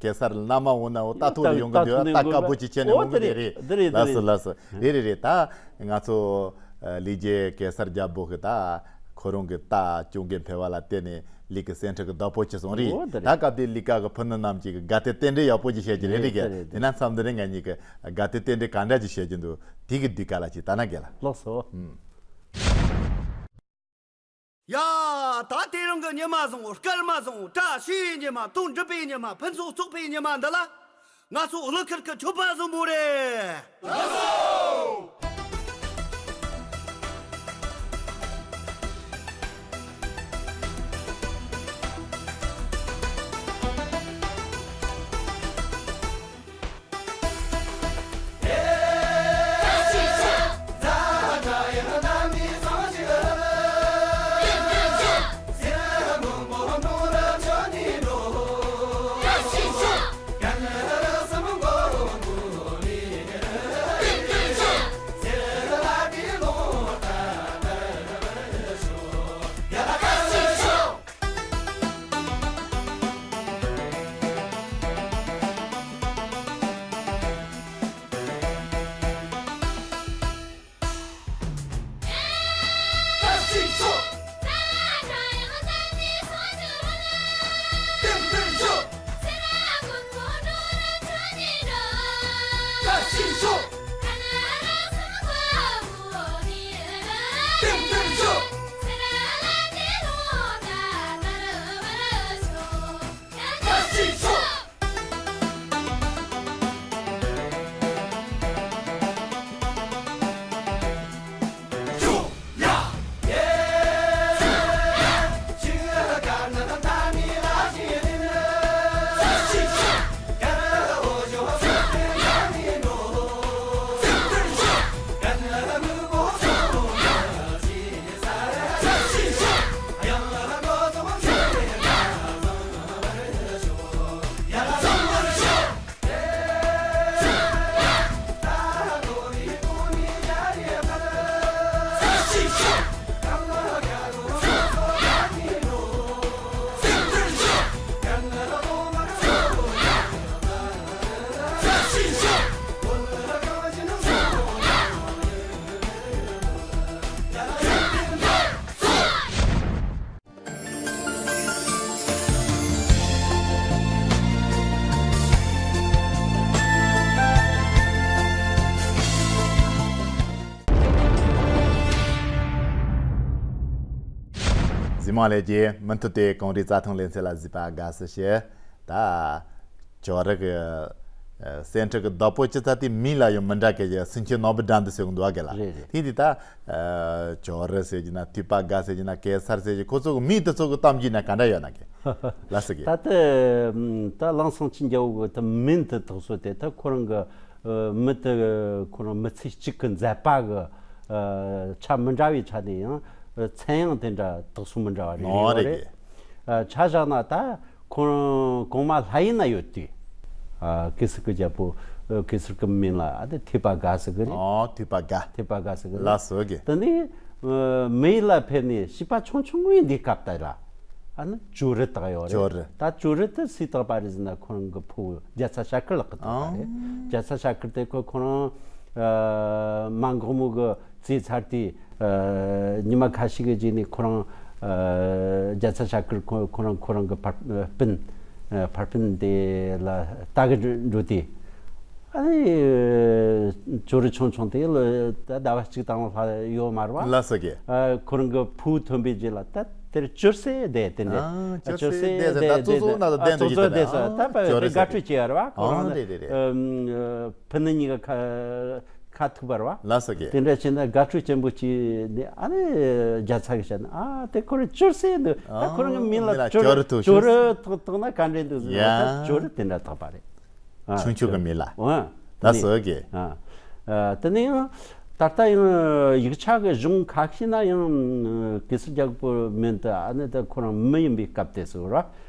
གེ་སར་བླ་མ་འོང་ན་འོ་རྟ་ཐོག་ལ་ཡོང་གི་འདུག་རྟ་ཐོག་ལ་ཡོང་གི་འདུག་རྟ་དཀར་པོ་ཅིག་ཁྱེར་ནས་འོ་འོང་གི་དེ་རེད། རེད། འདི་རེད། འདི་ལགས་སོ་རེད། ལགས་སོ། རེད་རེད་རེད། ད་ང་ཚོ་ཨ། ལས་རྒྱལ་གེ་སར་རྒྱལ་པོ་གི་ད་ཁོ་རང་གི་རྟ་སྐྱོང་མགོན་ཕེབས་པ་ལ་བརྟེན་ནས་ལི་ཀ་སེང་ཁྲི་གི་བདག་པོ་བྱས་སོང་རེད། འོ་དེ་ད་རེད། སྐབས་དེ་ལི་ཀ་གི་ཕུ་ནུ་རྣམས་ཀྱིས་དགའ་དད་རྟེན་འབྲེལ་ཡག་པོ་ཅིག་བྱེད་ཀྱི་རེད། རེད་རེད་གི། རེད་དེ་ན་མཚམས་འདི་རིང་ང་གཉིས་ཀྱིས་དགའ་དད་རྟེན་འབྲེལ་ག་འདྲ་ཅིག་བྱེད་ཀྱི་འདུག་དེ་གི་འདི་ག་ལ་ཅིག་ལྟ་ན་དགའ་ལ། ལགས་སོ། ཨུམ། ཡ། ད་དེ་རིང་གི་ཉི་མ་བཟང་བོ། སྐར་མ་བཟང་བོ། བཀྲ་ཤིས་ཉི་མ། དོན་འགྲུབ་པའི་ཉི་མ། ཕུན་ཚོགས་རྫོགས་པའི་ཉི་མ་འདི་ལ། ང་ཚོ་གླུ་གར་གྱི་མཆོད་པ་བཟང་པོ་རེད། ལགས་སོ། མ་ལས་ཀྱི་མུ་མཐུད་དེ་གངས་རིའི་རྩྭ་ཐང་ལེ་ཚན་ལ་གཟིགས་པ་དགའ་བསུ་ཞུ། ད་ཇོ་རི་གི་ཨ་སེང་ཁྲི་གི་བདག་པོ་ཅི་ཙ་དེ་མིང་ལ་ཡང་མི་འདྲ་གི་ཡ་སེང་ཆེན་ནོར་བུ་དགྲ་འདུལ་ཟེར་གི་འདུག་ག་ལ། རེད་རེད། དེ་དེ་ད་ཨ་ཇོ་རི་ཟེར་གྱི་ན་ཐོས་པ་དགའ་ཟེར་གྱི་ན་གེ་སར་ཟེར་གྱི་ཁོ་ཚོ་གི་མིང་དེ་ཚོ་གི་གཏམ་རྒྱུད་ན་ག་འདྲ་ཡོད་ན་གི། ལ་ཟེར་གི། ད་ལྟ་ད་ལང་སེང་ཆེན་རྒྱལ་པོ་གི་ད་མིང་དེ་དག་སོ་དེ་ད་ཁོ་རང་གི་ཨ་མི་དེ་ཁོ་རང་མི་ཚེ་གཅིག་གི་མཛད་པ་གི་ཨ་ཆ་མི་འདྲ་བའི་ཆ་ནས་ཡང་ཨ་མཚན་ཡང་དེ་འདྲ་དག་སོ་མི་འདྲ་བ་རེ་རེ་ཡོད་རེད། ཨ་ཆ་བཞག་ན་ད་ཁོ་རང་གོང་མ་ལྷ་ཡུལ་ན་ཡོད་དུས་ཨ་གེ་སར་གི་རྒྱལ་པོ་ཨ་གེ་སར་གི་མིང་ལ་ཨ་དེ་ཐོས་པ་དགའ་ཟེར་གི་རེད། ཨོ་ཐོས་པ་དགའ། ཐོས་པ་དགའ་ཟེར་གི་རེད། ལ་སོ་གི། དེ་ནས་ཨ་མི་ཡུལ་ལ་ཕེབས་ནས་བྱིས་པ་ཆུང་ཆུང་ངུའི་འདི་སྐབས་དེ་ལ་ཨ་ནི་ཇོ་རི་བཏགས་ཡོད་རེད། ཇོ་རི། ད་ཇོ་རི་དེ་སུས་བཏགས་པ་རེད་ཟེར་ན་ཁོ་རང་གི་ཕུ་བོ་རྒྱ་ཚ་ཞྭ་དཀར་ལགས་ཀྱིས་བཏགས་པ་རེད། ཨང་། རྒྱ་ཚ་ཞྭ་དཀར་དེ་ཁོ་ཁོ་རང་ཨ་མ་འགོག་མོ་གི་བཙས་ཚར་དུས་ཨ་ཉི་མ་ཁ་ཤས་ཀྱི་རྗེས་ནས་ཁོ་རང་ཨ་རྒྱ་ཚ་ཞྭ་དཀར་ཁོ་ཁོ་རང་ཁོ་རང་གི་ཕ་སྤུན་ཨ་ཕ་སྤུན་དེ་ལ་ལྟ་གི་འགྲོ་དུས་ཨ་ནི་ཇོ་རི་ཆུང་ཆུང་དེ་ལ་ད་ཟླ་བ་གཅིག་དང་ལྷག་ཡོད་མ་རེད་བ། ལ་སོ་གི། ཨ་ཁོ་རང་གི་ཕུ་བོ་ཐོན་པའི་རྗེས་ལ་ད་དེར་ཅོར་སེ་བསྡད་དེ་འདྲ། ཨ་ཅོར་སེ་བསྡད་ཟེར་ད་གཙོ་བཙོ་ན་ད་བསྡད་འདུག་གི་ད་ད་ཅོར་སེ་དགའ་སྤྲོ་སྐྱེ་ཡ་རེད་བ། ཁོ་རང་ཨ་རེད་རེད་རེད། ཕུ་ནུ་གཉིས་ཀ་ཁ་ཁ་ཐུག་པ་རེད་བ། ལ་སོ་གི། དེ་འདྲ་བྱས་ན་དགའ་སྤྲོ་ཆེན་པོ་སྐྱེས་ནས་ཨ་ནི་རྒྱ་ཚ་གི་བཤད་ན་ཨ་དེ་ཁོ་རང་ཅོར་སེ་འདུག་ད་ཁོ་རང་གི་མིང་ལ་ཨ་ཅོར་ཅོར་ཐོགས་ཅོར་ཐོགས་ན་ག་འདྲ་འདུག་ཟེར་ན་ད་ཡ་ཅོར་དེ་འདྲ་ཐོགས་པ་རེད། ཨ་ཆུང་ཆུང་གི་མི་ལ། ཨ་ད་ནི་སོ་གི། ཨ་ཨ་དེ་ནས་ཡང་ད་ལྟ་ཡང་ཡིག་ཆ་གི་གཞུང་ཁ་ཤས་ན་ཡང་གེ་སར་རྒྱལ་པོ་མིང་དེ་ཨ་ནི་ད་ཁོ་རང་མི་ཡིན་པའི་སྐབས་དེ་སོ་ར།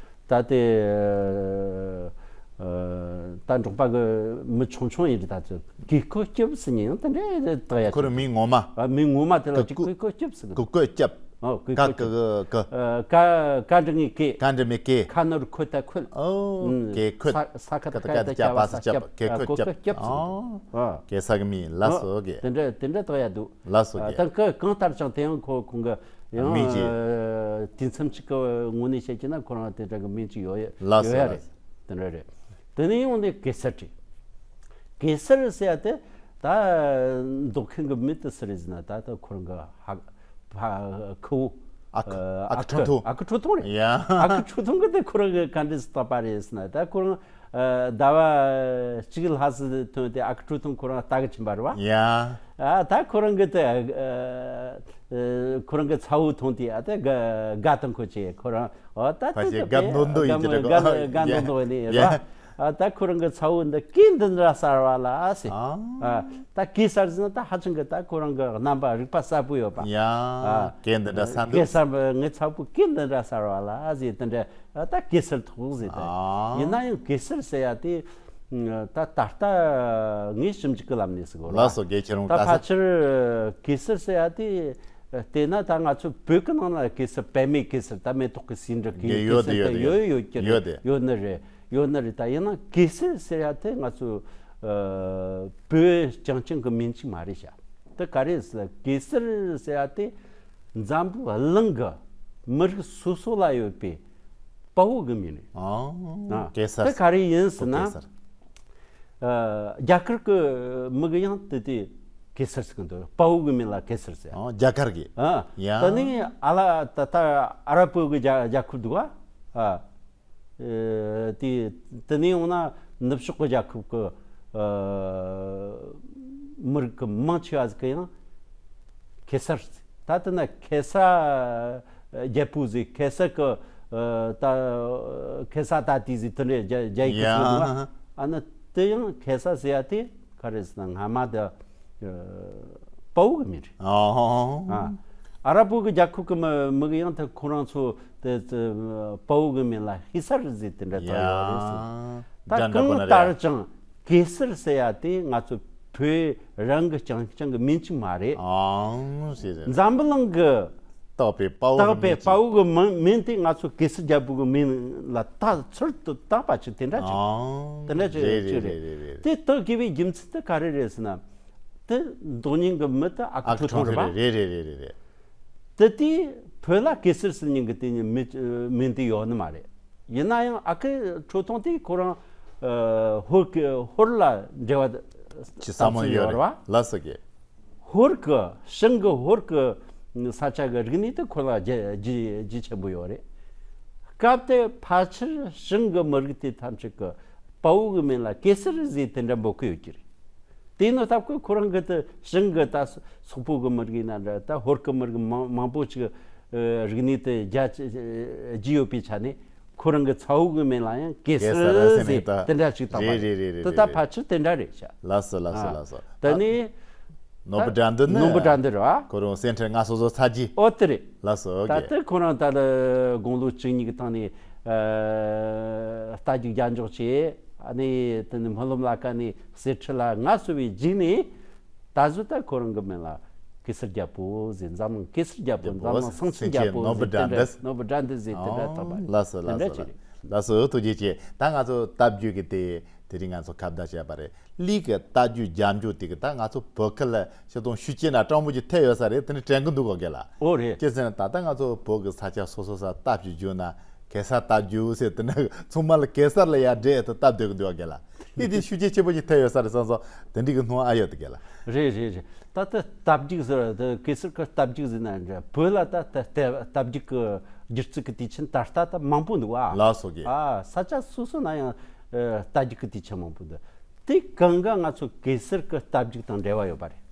ད་དེ་ཨ་ད་འབྲོག་པ་གི་མི་ཆུང་ཆུང་ཡིན་ད་ཚོ་གི་ཀོ་སྐྱབས་སུ་ཉིན་ཡང་དེ་འདྲ་ད་ཡ་ཁོ་རང་མིང་ངོ་མ། ཨ་མིང་ངོ་མ་དེ་ལ་གི་ཅིག་ཀོ་གི་ཀོ་སྐྱབས་སུ་གི་ཀོ་སྐྱབས། ཨོ་གི་ཀ་ཀི་ཀི་ཀི། ཀ་ཀ་འབྲི་ངེས་ཀེ། ཀ་འབྲི་མེད་ཀེ། ཁ་ནོར་ཁོ་ད་ཁོད། ཨོ་ཀེ་ཁོད། ས་ཁ་ད་ཀ་ད་ཀྱ་བ་ས་ཀྱབ། ཀེ་ཁོད་ཀྱབ། ཨོ་ཀེ་ས་གི་མིང་ལ་སོ་གེ། དེ་འདྲ་དེ་འདྲ་དག་ཡ་འདུག་ལ་སོ་གེ། ད་ཀ་གང་ལྟར་ཀྱང་དེ་ཡང་ཁོ་ཁོང་གི་ཡང་མིང་གི་དུས་མཚམས་གཅིག་གི་ངོས་ནས་བཤད་ཀྱི་ན་ཁོ་རང་དེ་འདྲ་གི་མིང་གཅིག་ཡོད་ཡ་ལ་སོ་ཡོད་ཡ་ལ་རེད། སོ་དེ་འདྲ་རེད། དེ་ནས་ཡོང་ནས་གེ་སར་རེད། གེ་སར་ཟེར་ཡ་དེ་ད་འདོགས་མཁན་གི་མི་དེ་སུ་རེད་ཟེར་ན་ད་ད་ཁོ་རང་གི་ཧ་ཕ་ཁུ་བོ། ཨ་ཁུ། ཨ་ཨ་ཁུ་ཁྲོ་ཐུང་། ཁྲོ་ཐུང་རེད། ཡ། ཨ་ཁུ་ཁྲོ་ཐུང་གི་དེ་ཁོ་རང་གི་ག་འདྲས་སུ་བཏགས་པ་རེད་ཟེར་ན་ད་ཁོ་རང་ཟླ་བ་གཅིག་ལྷག་ཙམ་ཐོན་ཏེ་ཨ་ཁུ་ཁྲོ་ཐུང་ཁོ་རང་ལྟ་གི་ཕྱིན་པ་རེད་བ། ཡ། ཨ་ད་ཁོ་རང་གི་དེ་ཁོ་རང་གི་ཚ་བོ་མཐོང་དུས་ཨ་ད་དགའ་དང་ཁོ་ཆེ་ཁོ་རང་ཨ་ད་ཕ་ཆེ་དེ་དགའ་མདོག་མདོག་ཡིན་གྱི་རེད་གོ། དགའ་མདོག་མདོག་ནི་རེད་བ། ཨ་ད་ཁོ་རང་གི་ཚ་བོ་འདི་སྐད་འདི་འདྲ་གསར་བ་ལ་ཟེར། ཨ་ད་སྐད་གསར་ཟེར་ན་ད་ཧ་ཅང་གི་ད་ཁོ་རང་གི་རྣམ་པ་རིག་པ་གསལ་པོ་ཡོད་པ། ཡ། སྐད་འདི་འདྲ་གསར་འདུག་སྐད་གསར་པོ་ངའི་ཚ་བོ་སྐད་འདི་འདྲ་གསར་བ་ལ་ཟེར་དེ་འདྲ་ད་གེ་སར་ཐོགས་ཟེར་ད། ཡིན་ན་ཡང་གེ་སར་ཟེར་ཡ་དེ་ད་ད་ལྟ་ངས་ཞིབ་འཇུག་གི་ལམ་ནས་ཟེར་གོ་ལ། ལགས་སོ་དགེ་ཁྱེད་རང་ད་ཕལ་ཆེར་གེ་སར་ཟེར་ཡ་དེ། བལྟས་ན་ད་ང་ཚོ་བོད་ཀྱི་ནང་ལ་གེ་སར་པད་མའི་གེ་སར་ད་མེ་ཏོག་གི་ཟེའུ་འབྲུ་གི་གེ་ཡོད་དེ་སར་ད་ཡོད་ཡོད་ཡོད་ཀྱི་ཡོད་རེད། དེ་ཡོད་ནི་རེད། ཡོད་ནི་རེད། ད་ཡིན་ན་གེ་སར་ཟེར་ཡ་དེ་ང་ཚོ་ཨ་བོད་རྐྱང་རྐྱང་གི་མིང་ཅིག་མ་རེད་ཤག་དེ་ག་རེ་ཟེར་གེ་སར་ཟེར་ཡ་དེ་འཛམ་བུ་གླིང་གི་མི་རིགས་སོ་སོ་ལ་ཡོད་པའི་དཔའ་བོ་གི་མིང་རེད། ཨ་ཨ་གེ་སར་དེ་ག་རེ་ཡིན་ཟེར་ན། གེ་སར། ཨ་རྒྱ་གར་གི་མི་གི་ཡང་དེ་དེ་གེ་སར་ཟེར་གི་འདུག་དཔའ་བོ་གི་མིང་ལ་གེ་སར་ཟེར། ཨ་རྒྱ་གར་གི། ཨ་ཡ། ད་ནི་ཨ་ལ་ད་ལྟ་ཨ་རབ་བོད་གི་རྒྱ་རྒྱལ་ཁབ་འདུག་ཨ། ཨ་དེ་དེ་ནས་ཡོང་ན་ནུབ་ཕྱོགས་གི་རྒྱལ་ཁབ་གི་ཨ་མི་རིགས་གི་མང་ཆེ་བ་ཟིག་གི་ཡང་གེ་སར་ཟེར། ད་ལྟ་ན་ཁེ་ས་རྒྱལ་པོ་ཟེར། ཁེ་ས་གི་ཨ་ད་ཁེ་ས་ད་ཏི་ཟེར་དེ་འདྲའི་རྒྱ་རྒྱ་ཡིག་གི་ཡ། ཚིག་འདུག་ཨ་ནི་དེ་ཡང་ཁེ་ས་ཟེར་ཡ་དེ་ག་རེ་ཟེར་ན་སྔ་མ་དེ་ཨ་དཔའ་བོ་གི་མིང་རེད། ཨོ། ཨ་ཨ་རབ་བོད་གི་རྒྱལ་ཁབ་གི་མི་མི་གི་ཡང་དེ་ཁོ་རང་ཚོ་དེ་དེ་དཔའ་བོ་གི་མིང་ལ་ཧི་ས་རི་ཟེར་དེ་འདྲ་ཡ། བཏགས་ཡོད་རེད་ཟེར། ད་འདྲ་འདྲ་གང་ཁོ་ན་ལྟར་རེད། ཀྱང་གེ་སར་ཟེར་ཡ་དེ་ང་ཚོ་བོད་རང་གི་རྐྱང་རྐྱང་གི་མིང་ཅིག་མ་རེད། ཨང་ཞེས་རེད། འཛམ་བུ་གླིང་གི་བཏགས་པའི་དཔའ་བོ་བཏགས་པའི་གི་མིང་ཅིག་དཔའ་བོ་གི་མིང་མིང་དེ་ང་ཚོ་གེ་སར་རྒྱལ་པོ་གི་མིང་ལ་བཏགས་ཚུལ་དུ་བཏགས་པ་ཅིག་དེ་འདྲ་ཅིག་ཨང་དེ་འདྲ་ཅིག་རེད་ཅིག་རེད་རེད། རེད་རེད་རེད། དེ་བཏགས་དགོས་པའི་རྒྱུ་མཚན་དེ་ག་རེ་རེད་ཟེར་ན། དེ་མདོག་ཉིད་ཀྱི་མི་དེ་ཨ་ཁུ་ཨ་ཁུ་ཁྲོ་ཐུང་ཁྲོ་རེད་པ། ཐུང་རེད། རེད་རེད་རེད་རེད་རེད། དེ་དུས་བོད་ལ་གེ་སར་ཟེར་མཁན་གྱི་དེ་མི་མིང་དེ་ཡོད་ནི་མ་རེད། ཡིན་ན་ཡང་ཨ་ཁུ་ཁྲོ་ཐུང་དེ་ཁོ་རང་ཨ་ཧོར་གི་ཧོར་ལ་འབྲེལ་བ་ཅི་ས་མོ་ཙམ་ཡོད་ཡོད་རེད་རེད་བ། ལ་སོ་གི། ཧོར་གི་ཞང་གི་ཧོར་གི་ ས་ཆ་གི་རིག་གནས་དེ་ཁོ་ལ་རྒྱ་རྒྱ་རྒྱ་ཆེན་པོ་ཡོད་རེད། སྐབས་དེ་ཕལ་ཆེར་ཞང་གི་མི་རིགས་དེ་ཐམས་ཅད་ཀྱི་དཔའ་བོ་གི་མིང་ལ་གེ་སར་ཟེར་དེ་འདྲ་འབོད་ཀྱི་ཡོད་ཀྱི་རེད། དེ་ནི་སྟབས་ཀྱིས་ཁོ་རང་གི་དེ་ཞང་གི་ད་སོག་པོ་གི་མི་རིགས་ཡིན་ན་འདྲ། ད་ཧོར་གི་མི་རིགས་མང་མང་པོ་ཅིག་ཨ་རིག་གནས་དེ་རྒྱ་ཆེ་རྒྱས་ཡོད་པའི་ཆ་ནས། ཁོ་རང་གི་ཚ་བོ་གི་མིང་ལ་ཡང་གེ་གེ་སར་སར་ཟེར་ཟེར་ནས་ད་དེ་འདྲ་ཞིག་བཏགས་པ་རེད། རེད་རེད་རེད། དེ་ད་རེད། ཕལ་ཆེར་དེ་འདྲ་རེད་ཤག་ལགས་སོ་ལགས་སོ། ཨ། ལགས་སོ། དེ་ནས་ནོར་བུ་དགྲ་འདུལ་ནི་ནོར་བུ་དགྲ་འདུལ་རེད་བ། ཁོ་རང་སེ་འབྲས་ལྔ་སོ་སོ་ཚར་རྗེས། ཨོ་དེ་རེད། ལགས་སོ། ད་ཨོ་ཁེ། དེ་ཁོ་རང་ད་ལ་དགུང་ལོ་བཅུ་གཉིས་ཀྱི་སྟེང་ནས་ཨ་རྟ་རྒྱུག་རྒྱབ་འཇུག་བྱས། ཨ་ནི་དེ་ནས་སྨོན་ལམ་བླ་ཁ་ནས་གསེར་ཁྲི་ལ་མངའ་གསོལ་བའི་རྗེས་ནས། ད་གཟོད་ད་ཁོ་རང་གི་མིང་ལ་གེ་སར་རྒྱལ་པོ་ཟེར། འཛམ་གླིང་གེ་སར་རྒྱལ་པོ། རྒྱལ་པོ། འཛམ་གླིང་སེང་ཆེན་རྒྱལ་པོ་ཟེར། ནོར་བུ་དེ་དགྲ་འདྲ་འདུལ། ནོར་བུ་དགྲ་འདུལ་ཟེར་དེ་འདྲ་བཏགས་པ་རེད། ཨོ་ལགས་སོ་དེ་ལགས་འདྲ་སོ་ཅིག་རེད། ལགས་སོ། ཐུགས་རྗེ་ཆེ། ད་ང་ཚོ་རྟ་རྒྱུག་གི་དེ་དེ་རིང་ང་ཚོ་ཁ་བརྡ་བྱས་པ་རེད། གླུ་གི་རྟ་རྒྱུག་རྒྱབ་འཇུག་དེ་གི་ད་ང་ཚོ་བོད་སྐད་ལ་ཤི་དོང་ཤུགས་ཆེ་ན་སྤྲང་པོ་ཅིག་ཐེབས་ཡོད་ས་རེད། དེ་ནི་དྲན་གི་འདུག་གོ་རྒན་ལགས། ཨོ་རེད། ཅི་ཟེར་ན་ད་ལྟ་ང་ཚོ་བོད་ཀྱི་ས་ཆ་སོ་སོ་ས་རྟ་རྒྱུག་རྒྱུག་ན་གེ་སར་རྟ་རྒྱུག་ཟེར། དེ་ནས་ཚང་མ་ལ་གེ་སར་ལ་ཡར་འདྲེས་དུ་སྟབས་བདེ་གི་འདུག་ག་ལ། དེ་དེ་ཤུགས་རྐྱེན་ཆེན་པོ་ཞིག་ཐེབས་ཡོད་ས་རེད་བསམ་སོང་། དེ་འདྲའི་གི་སྣང་ཨ་ཡོད་དུ་ག་ལ། རེད་རེད་རེད། ད་ལྟ་རྟ་རྒྱུག་ཟེར་བ་དེ་གེ་སར་གི་རྟ་རྒྱུག་ཟེར་ན་འདྲ། བོད་ལ་ད་ལྟ་རྟ་རྒྱུག་གི་སྒྱུ་རྩལ་གི་དུས་ཆེན་ད་ལྟ་ད་མང་པོ་འདུག་བ། ལགས་སོ་གི། ཨ་ས་ཆ་སོ་སོ་ན་ཡང་ཨ་རྟ་རྒྱུག་གི་དུས་ཆེན་མང་པོ་འདུག་དེ་གང་ག་ང་ཚོ་གེ་སར་གི་རྟ་རྒྱུག་དང་འབྲེལ་བ་ཡོད་པ་རེད།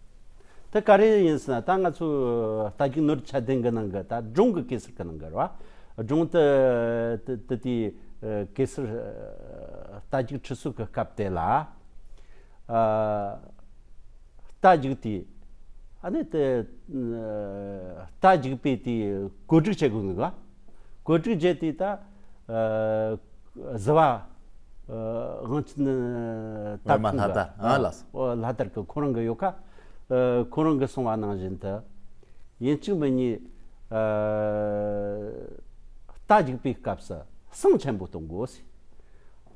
དེ་ག་རེ་ཡིན་ཟེར་ན། ད་ང་ཚོ་རྟ་རྒྱུག་ནོར་བུ་ཆ་ལྡན་གི་ནང་གི་ད་སྒྲུང་གི་གེ་སར་གི་ནང་གི་རེད་བ། སྒྲུང་དེ་དེ་དེ་དེ་གེ་སར་རྟ་རྒྱུག་ཁྲི་ཟུར་གི་སྐབས་དེ་ལ་ཨ་རྟ་རྒྱུག་དེ་ཨ་ནི་དེ་རྟ་རྒྱུག་པས་དེ་བཀོད་སྒྲིག་བྱེད་དགོས་འདུག་ག་བཀོད་སྒྲིག་བྱས་དུས་ད་ཨ་གཟི་བ་ཨ་དབང་ཆེན་ཨ་དར་པདྨ་ཁོང་ལྷ་གི་དར། ཨ་ལགས་སོ། ཨ་ལྷ་དར་གི་ཁོ་རང་གི་ཡོད་ཁ། ཨ་ཁོ་རང་གི་གསུང་བ་ནང་བཞིན་དུ། ཡིན་གཅིག་མིན་གཉིས་ཨ་རྟ་རྒྱུག་པའི་སྐབས་སུ་བསང་ཆེན་པོ་གཏོང་དགོས་ཟེར།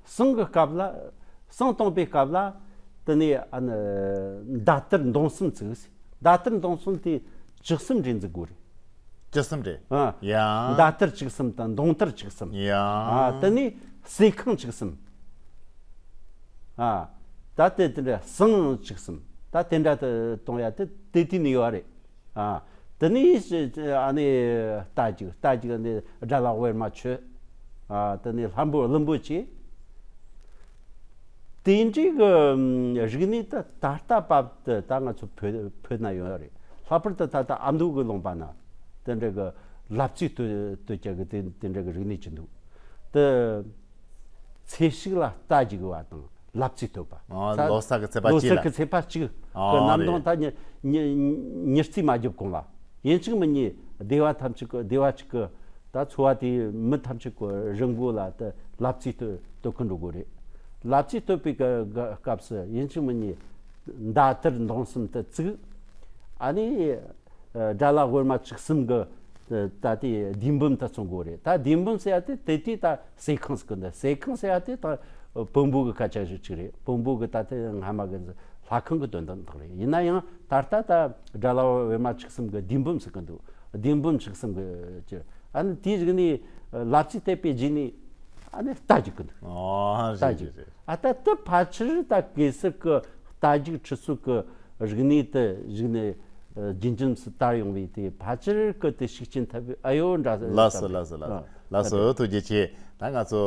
བསང་གི་སྐབས་ལ། བསང་གཏོང་པའི་སྐབས་ལ། དེ་ནས་ཨ་ནི་མདའ་དར་མདུང་གསུམ་བཙུགས། མདའ་དར་མདུང་གསུམ་དེ་བཅུ་གསུམ་རེ་འཛུགས་དགོས་རེད། བཅུ་གསུམ་རེ། ཨ། ཡང་། མདའ་དར་བཅུ་གསུམ་དང་མདུང་དར་བཅུ་གསུམ། ཡང་། ཨ། དེ་ནས་ཟས་ཁང་བཅུ་གསུམ། ཨ། ད་དེ་དེ་འདྲ་བསང་བཅུ་གསུམ། ད་དེ་འདྲ་དེ་གཏོང་ཡ་དེ་དེ་དུས་ནས་ཡོད་རེད། ཨ། དེ་ནས་ཨ་ནི་རྟ་རྒྱུག་རྟ་རྒྱུག་ནི་དགྲ་ལྷ་ཝེར་མ་མཆོད། ཨ། དེ་ནས་ལྷ་འབོད་ཀླུ་འབོད་བྱས། དེ་འདྲའི་གི་རིག་གནས་དེ་ད་ལྟ་བར་དུ་ད་ང་ཚོ་བོད་བོད་ན་ཡོད་རེད། ལྷག་པར་དུ་ད་ལྟ་ཨ་མདོ་གི་ལུང་པ་ན་དེ་འདྲ་གི་ལབ་རྩེ་གཏོད་གཏོད་རྒྱུ་གི་དེ་དེ་འདྲ་གི་རིག་གནས་ཅིག་འདུག་དེ་ཚེས་གཅིག་ལ་རྟ་རྒྱུག་པ་དང་ལབ་རྩེ་གཏོད་པ། ཨ། ད་ལོ་གསར་གི་ཚེས་པ་ལོ་གཅིག་ལ། གསར་གི་ཚེས་པ་གཅིག་གི། ཨ། གནམ་རེད། སྟོང་ད་ཉི་ཉི་ཉི་རྩིས་མ་བརྒྱབ་གོང་ལ། ཡིན་གཅིག་མིན་གཉིས་སྡེ་བ་ཐམས་ཅད་ཀྱི་སྡེ་བ་གཅིག་གི་ད་ཚོ་བ་དེའི་མི་ཐམས་ཅད་ཀྱི་རི་མགོ་ལ་ད་ལབ་རྩེ་གཏོད་གཏོད་གི་འགྲོ་དགོས་རེད། ལབ་རྩེ་གཏོད་པའི་སྐབས་སུ་ཡིན་གཅིག་མིན་གཉིས་མདའ་དར་མདུང་གསུམ་དེ་བཙུགས། ཨ་ནི་དགྲ་ལྷ་ཝེར་མ་བཅུ་གསུམ་གི་ད་ལྟའི་བདུན་འབུམ་དེ་བཙོང་དགོས་རེད། ད་བདུན་འབུམ་ཟེར་ཡ་དེ་དེ་དུས་ད་ཟས་ཁང་ཟེར་གི་འདུག་ཟས་ཁང་ཟེར་ཡ་དེ་ད་བོན་པོ་གི་སྐད་ཆ་ཞིག་ཅིག་རེད། བོན་པོ་གི་ད་ལྟའི་སྔ་མ་གི་ལྷ་ཁང་གི་དོན་དག་རེད། ཡིན་ན་ཡང་ད་ལྟ་ད་དགྲ་ལྷ་ཝེར་མ་བཅུ་གསུམ་གི་བདུན་འབུམ་ཟེར་གི་འདུག་བདུན་འབུམ་བཅུ་གསུམ་གི་ཅི། ཨ་ནི་དེའི་རིག་གནས་ལབ་རྩེ་བལྟས་པའི་རྗེས་ནས་ཨ་ནི་རྟ་རྒྱུག་གི་འདུག་ཨ། རྟ་རྒྱུག་རེད་རེད། ཨ་ད་ལྟ་ཕལ་ཆེར་ད་གེ་སར་གི་རྟ་རྒྱུག་ཁྲི་ཟུར་གི་རིག་གནས་དེ་རིག་གནས་ཨ་རྒྱུན་འབྱམས་སུ་དར་ཡོང་བའི་དེ་ཕལ་ཆེར་གི་དེ་ཤུགས་རྐྱེན་ཐེབས་ཨ་ཡོད་འདྲ་ལགས་སོ་བསམ་ལགས་སོ་ལགས་སོ། ཨ། ལགས་སོ། ཐུགས་རྗེ་ཆེ། ད་ང་ཚོ་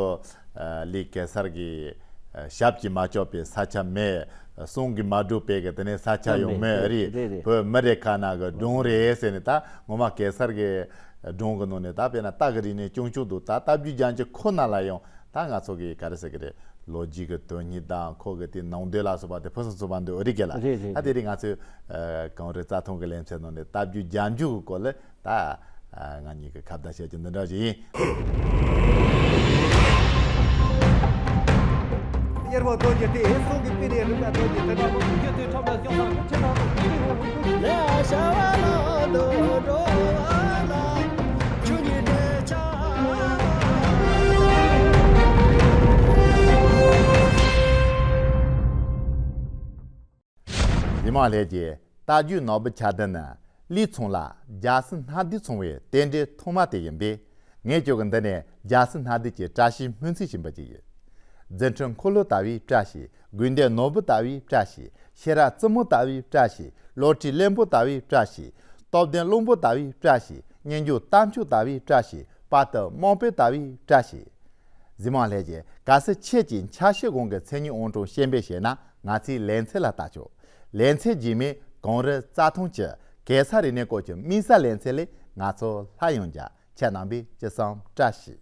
ཨ་ལི་གེ་སར་གི་ཨ་ཞབས་ཀྱིས་མ་བཅགས་པའི་ས་ཆ་མེད། གསུང་གིས་མ་གྲུབ་པའི་གི་དེ་ནས་ས་ཆ་ཡང་མེད། རེད་རེད་རེད། བོད་མི་རེ་ཁ་ན་གི་སྒྲུང་རེད་ཟེར་ནས་ད་ངོ་མ་གེ་སར་གི་སྒྲུང་གི་ནང་ནས་ད་དཔེར་ན་རྟ་གི་རིག་གནས་ཆུང་ཆུང་འདུག་ད་རྟ་རྒྱུག་རྒྱབ་འཇུག་ཁོ་ན་ལ་ཡང་ད་ང་ཚོ་གི་ག་རེ་ཟེར་གི་རེད། ལོ་རྒྱུས་ཀྱི་དོན་སྙིང་དང་ཁོ་གི་དེ་ནང་དོན་ལ་སོགས་པ་དེ་ཕུན་སུམ་ཚོགས་པ་འདུག་རེད་གི་ལ། རེད་རེད། ད་དེ་རིང་ང་ཚོས་ཨ་གངས་རི་རྩྭ་ཐང་གི་ལེ་ཚན་ནང་ནས་རྟ་རྒྱུག་རྒྱབ་འཇུག་གི་སྐོར་ལ་ད་ཨ་ང་གཉིས་ཀྱི་ཁ་བརྡ་བྱས་ཀྱི་འདི་འདྲ་ཞིག་ཡིན། གཡེར་མོ་རྡོ་རྗེ་སྟེ་གསུང་གི་པི་ནས་རི་ཀ་རྡོ་རྗེ་དེ་འདྲ་མོ་རྒྱུ་དེ་ཁྲོམ་ལ་ཤོག་ས་ཁུ་ཆེ་ན་ཁུ་ཆེ་ཧོ་ཧུ་ལེ་ཨ་ཤ་བ་ལ་དོ་འགྲོ་བ་ལ་ཆུ་ཉི་དྲེ་ཆ། ཡི་མ་ལྷས་ཀྱི་རྟ་རྒྱུག་ནོར་བུ་ཆ་ལྡན་ནི་ལི་ཚང་ལ་རྒྱལ་སྲིད་སྣ་བདུན་ཚང་བའི་རྟེན་འབྲེལ་ཐོག་མ་དེ་ཡིན་པས། ངས་ཁྱོད་ཀྱི་འདི་ནས་རྒྱལ་སྲིད་སྣ་བདུན་གྱི་བཀྲ་ཤིས་སྨོན་ཚིག་ཞུས་པ་ཅིག་ཡིན། རྫུ་འཕྲུལ་འཁོར་ལོ་ལྟ་བུའི་བཀྲ་ཤིས། དགོས་འདོད་ནོར་བུ་ལྟ་བུའི་བཀྲ་ཤིས། ཤེས་རབ་རྩུབ་མོ་ལྟ་བུའི་བཀྲ་ཤིས། བློ་གྲོས་བློན་པོ་ལྟ་བུའི་བཀྲ་ཤིས། སྟོབས་ལྡན་གླང་པོ་ཟླ་བའི་བཀྲ་ཤིས། སྙན་བརྒྱུད་རྟ་མཆོག་ཟླ་བའི་བཀྲ་ཤིས། དཔའ་རྟུལ་དམག་དཔོན་ཟླ་བའི་བཀྲ་ཤིས། གཟིགས་མང་ལྷན་རྒྱས། གལ་སྲིད་ཁྱེད་ཀྱིས་ཆ་ཤས་གོང་གི་མཚན་ཉིད་ཨང་གྲངས་ཤེས་འབེབས་བྱས་ན་ང་ཚོའི་ལེ་ཚན་ལ་ལྟ་ཆོག་ལེ་ཚན་རྗེས་མའི་གངས་རི་རྩྭ་ཐང་གི་གེ་སར་རིག་གནས་སྐོར་གྱི་དམིགས་བསལ་ལེ་ཚན་ལས་ང་ཚོ་སླར་ཡང་མཇལ། ཁྱེད་རྣམ་པའི་ཅི་བསམ་བཀྲ་ཤིས།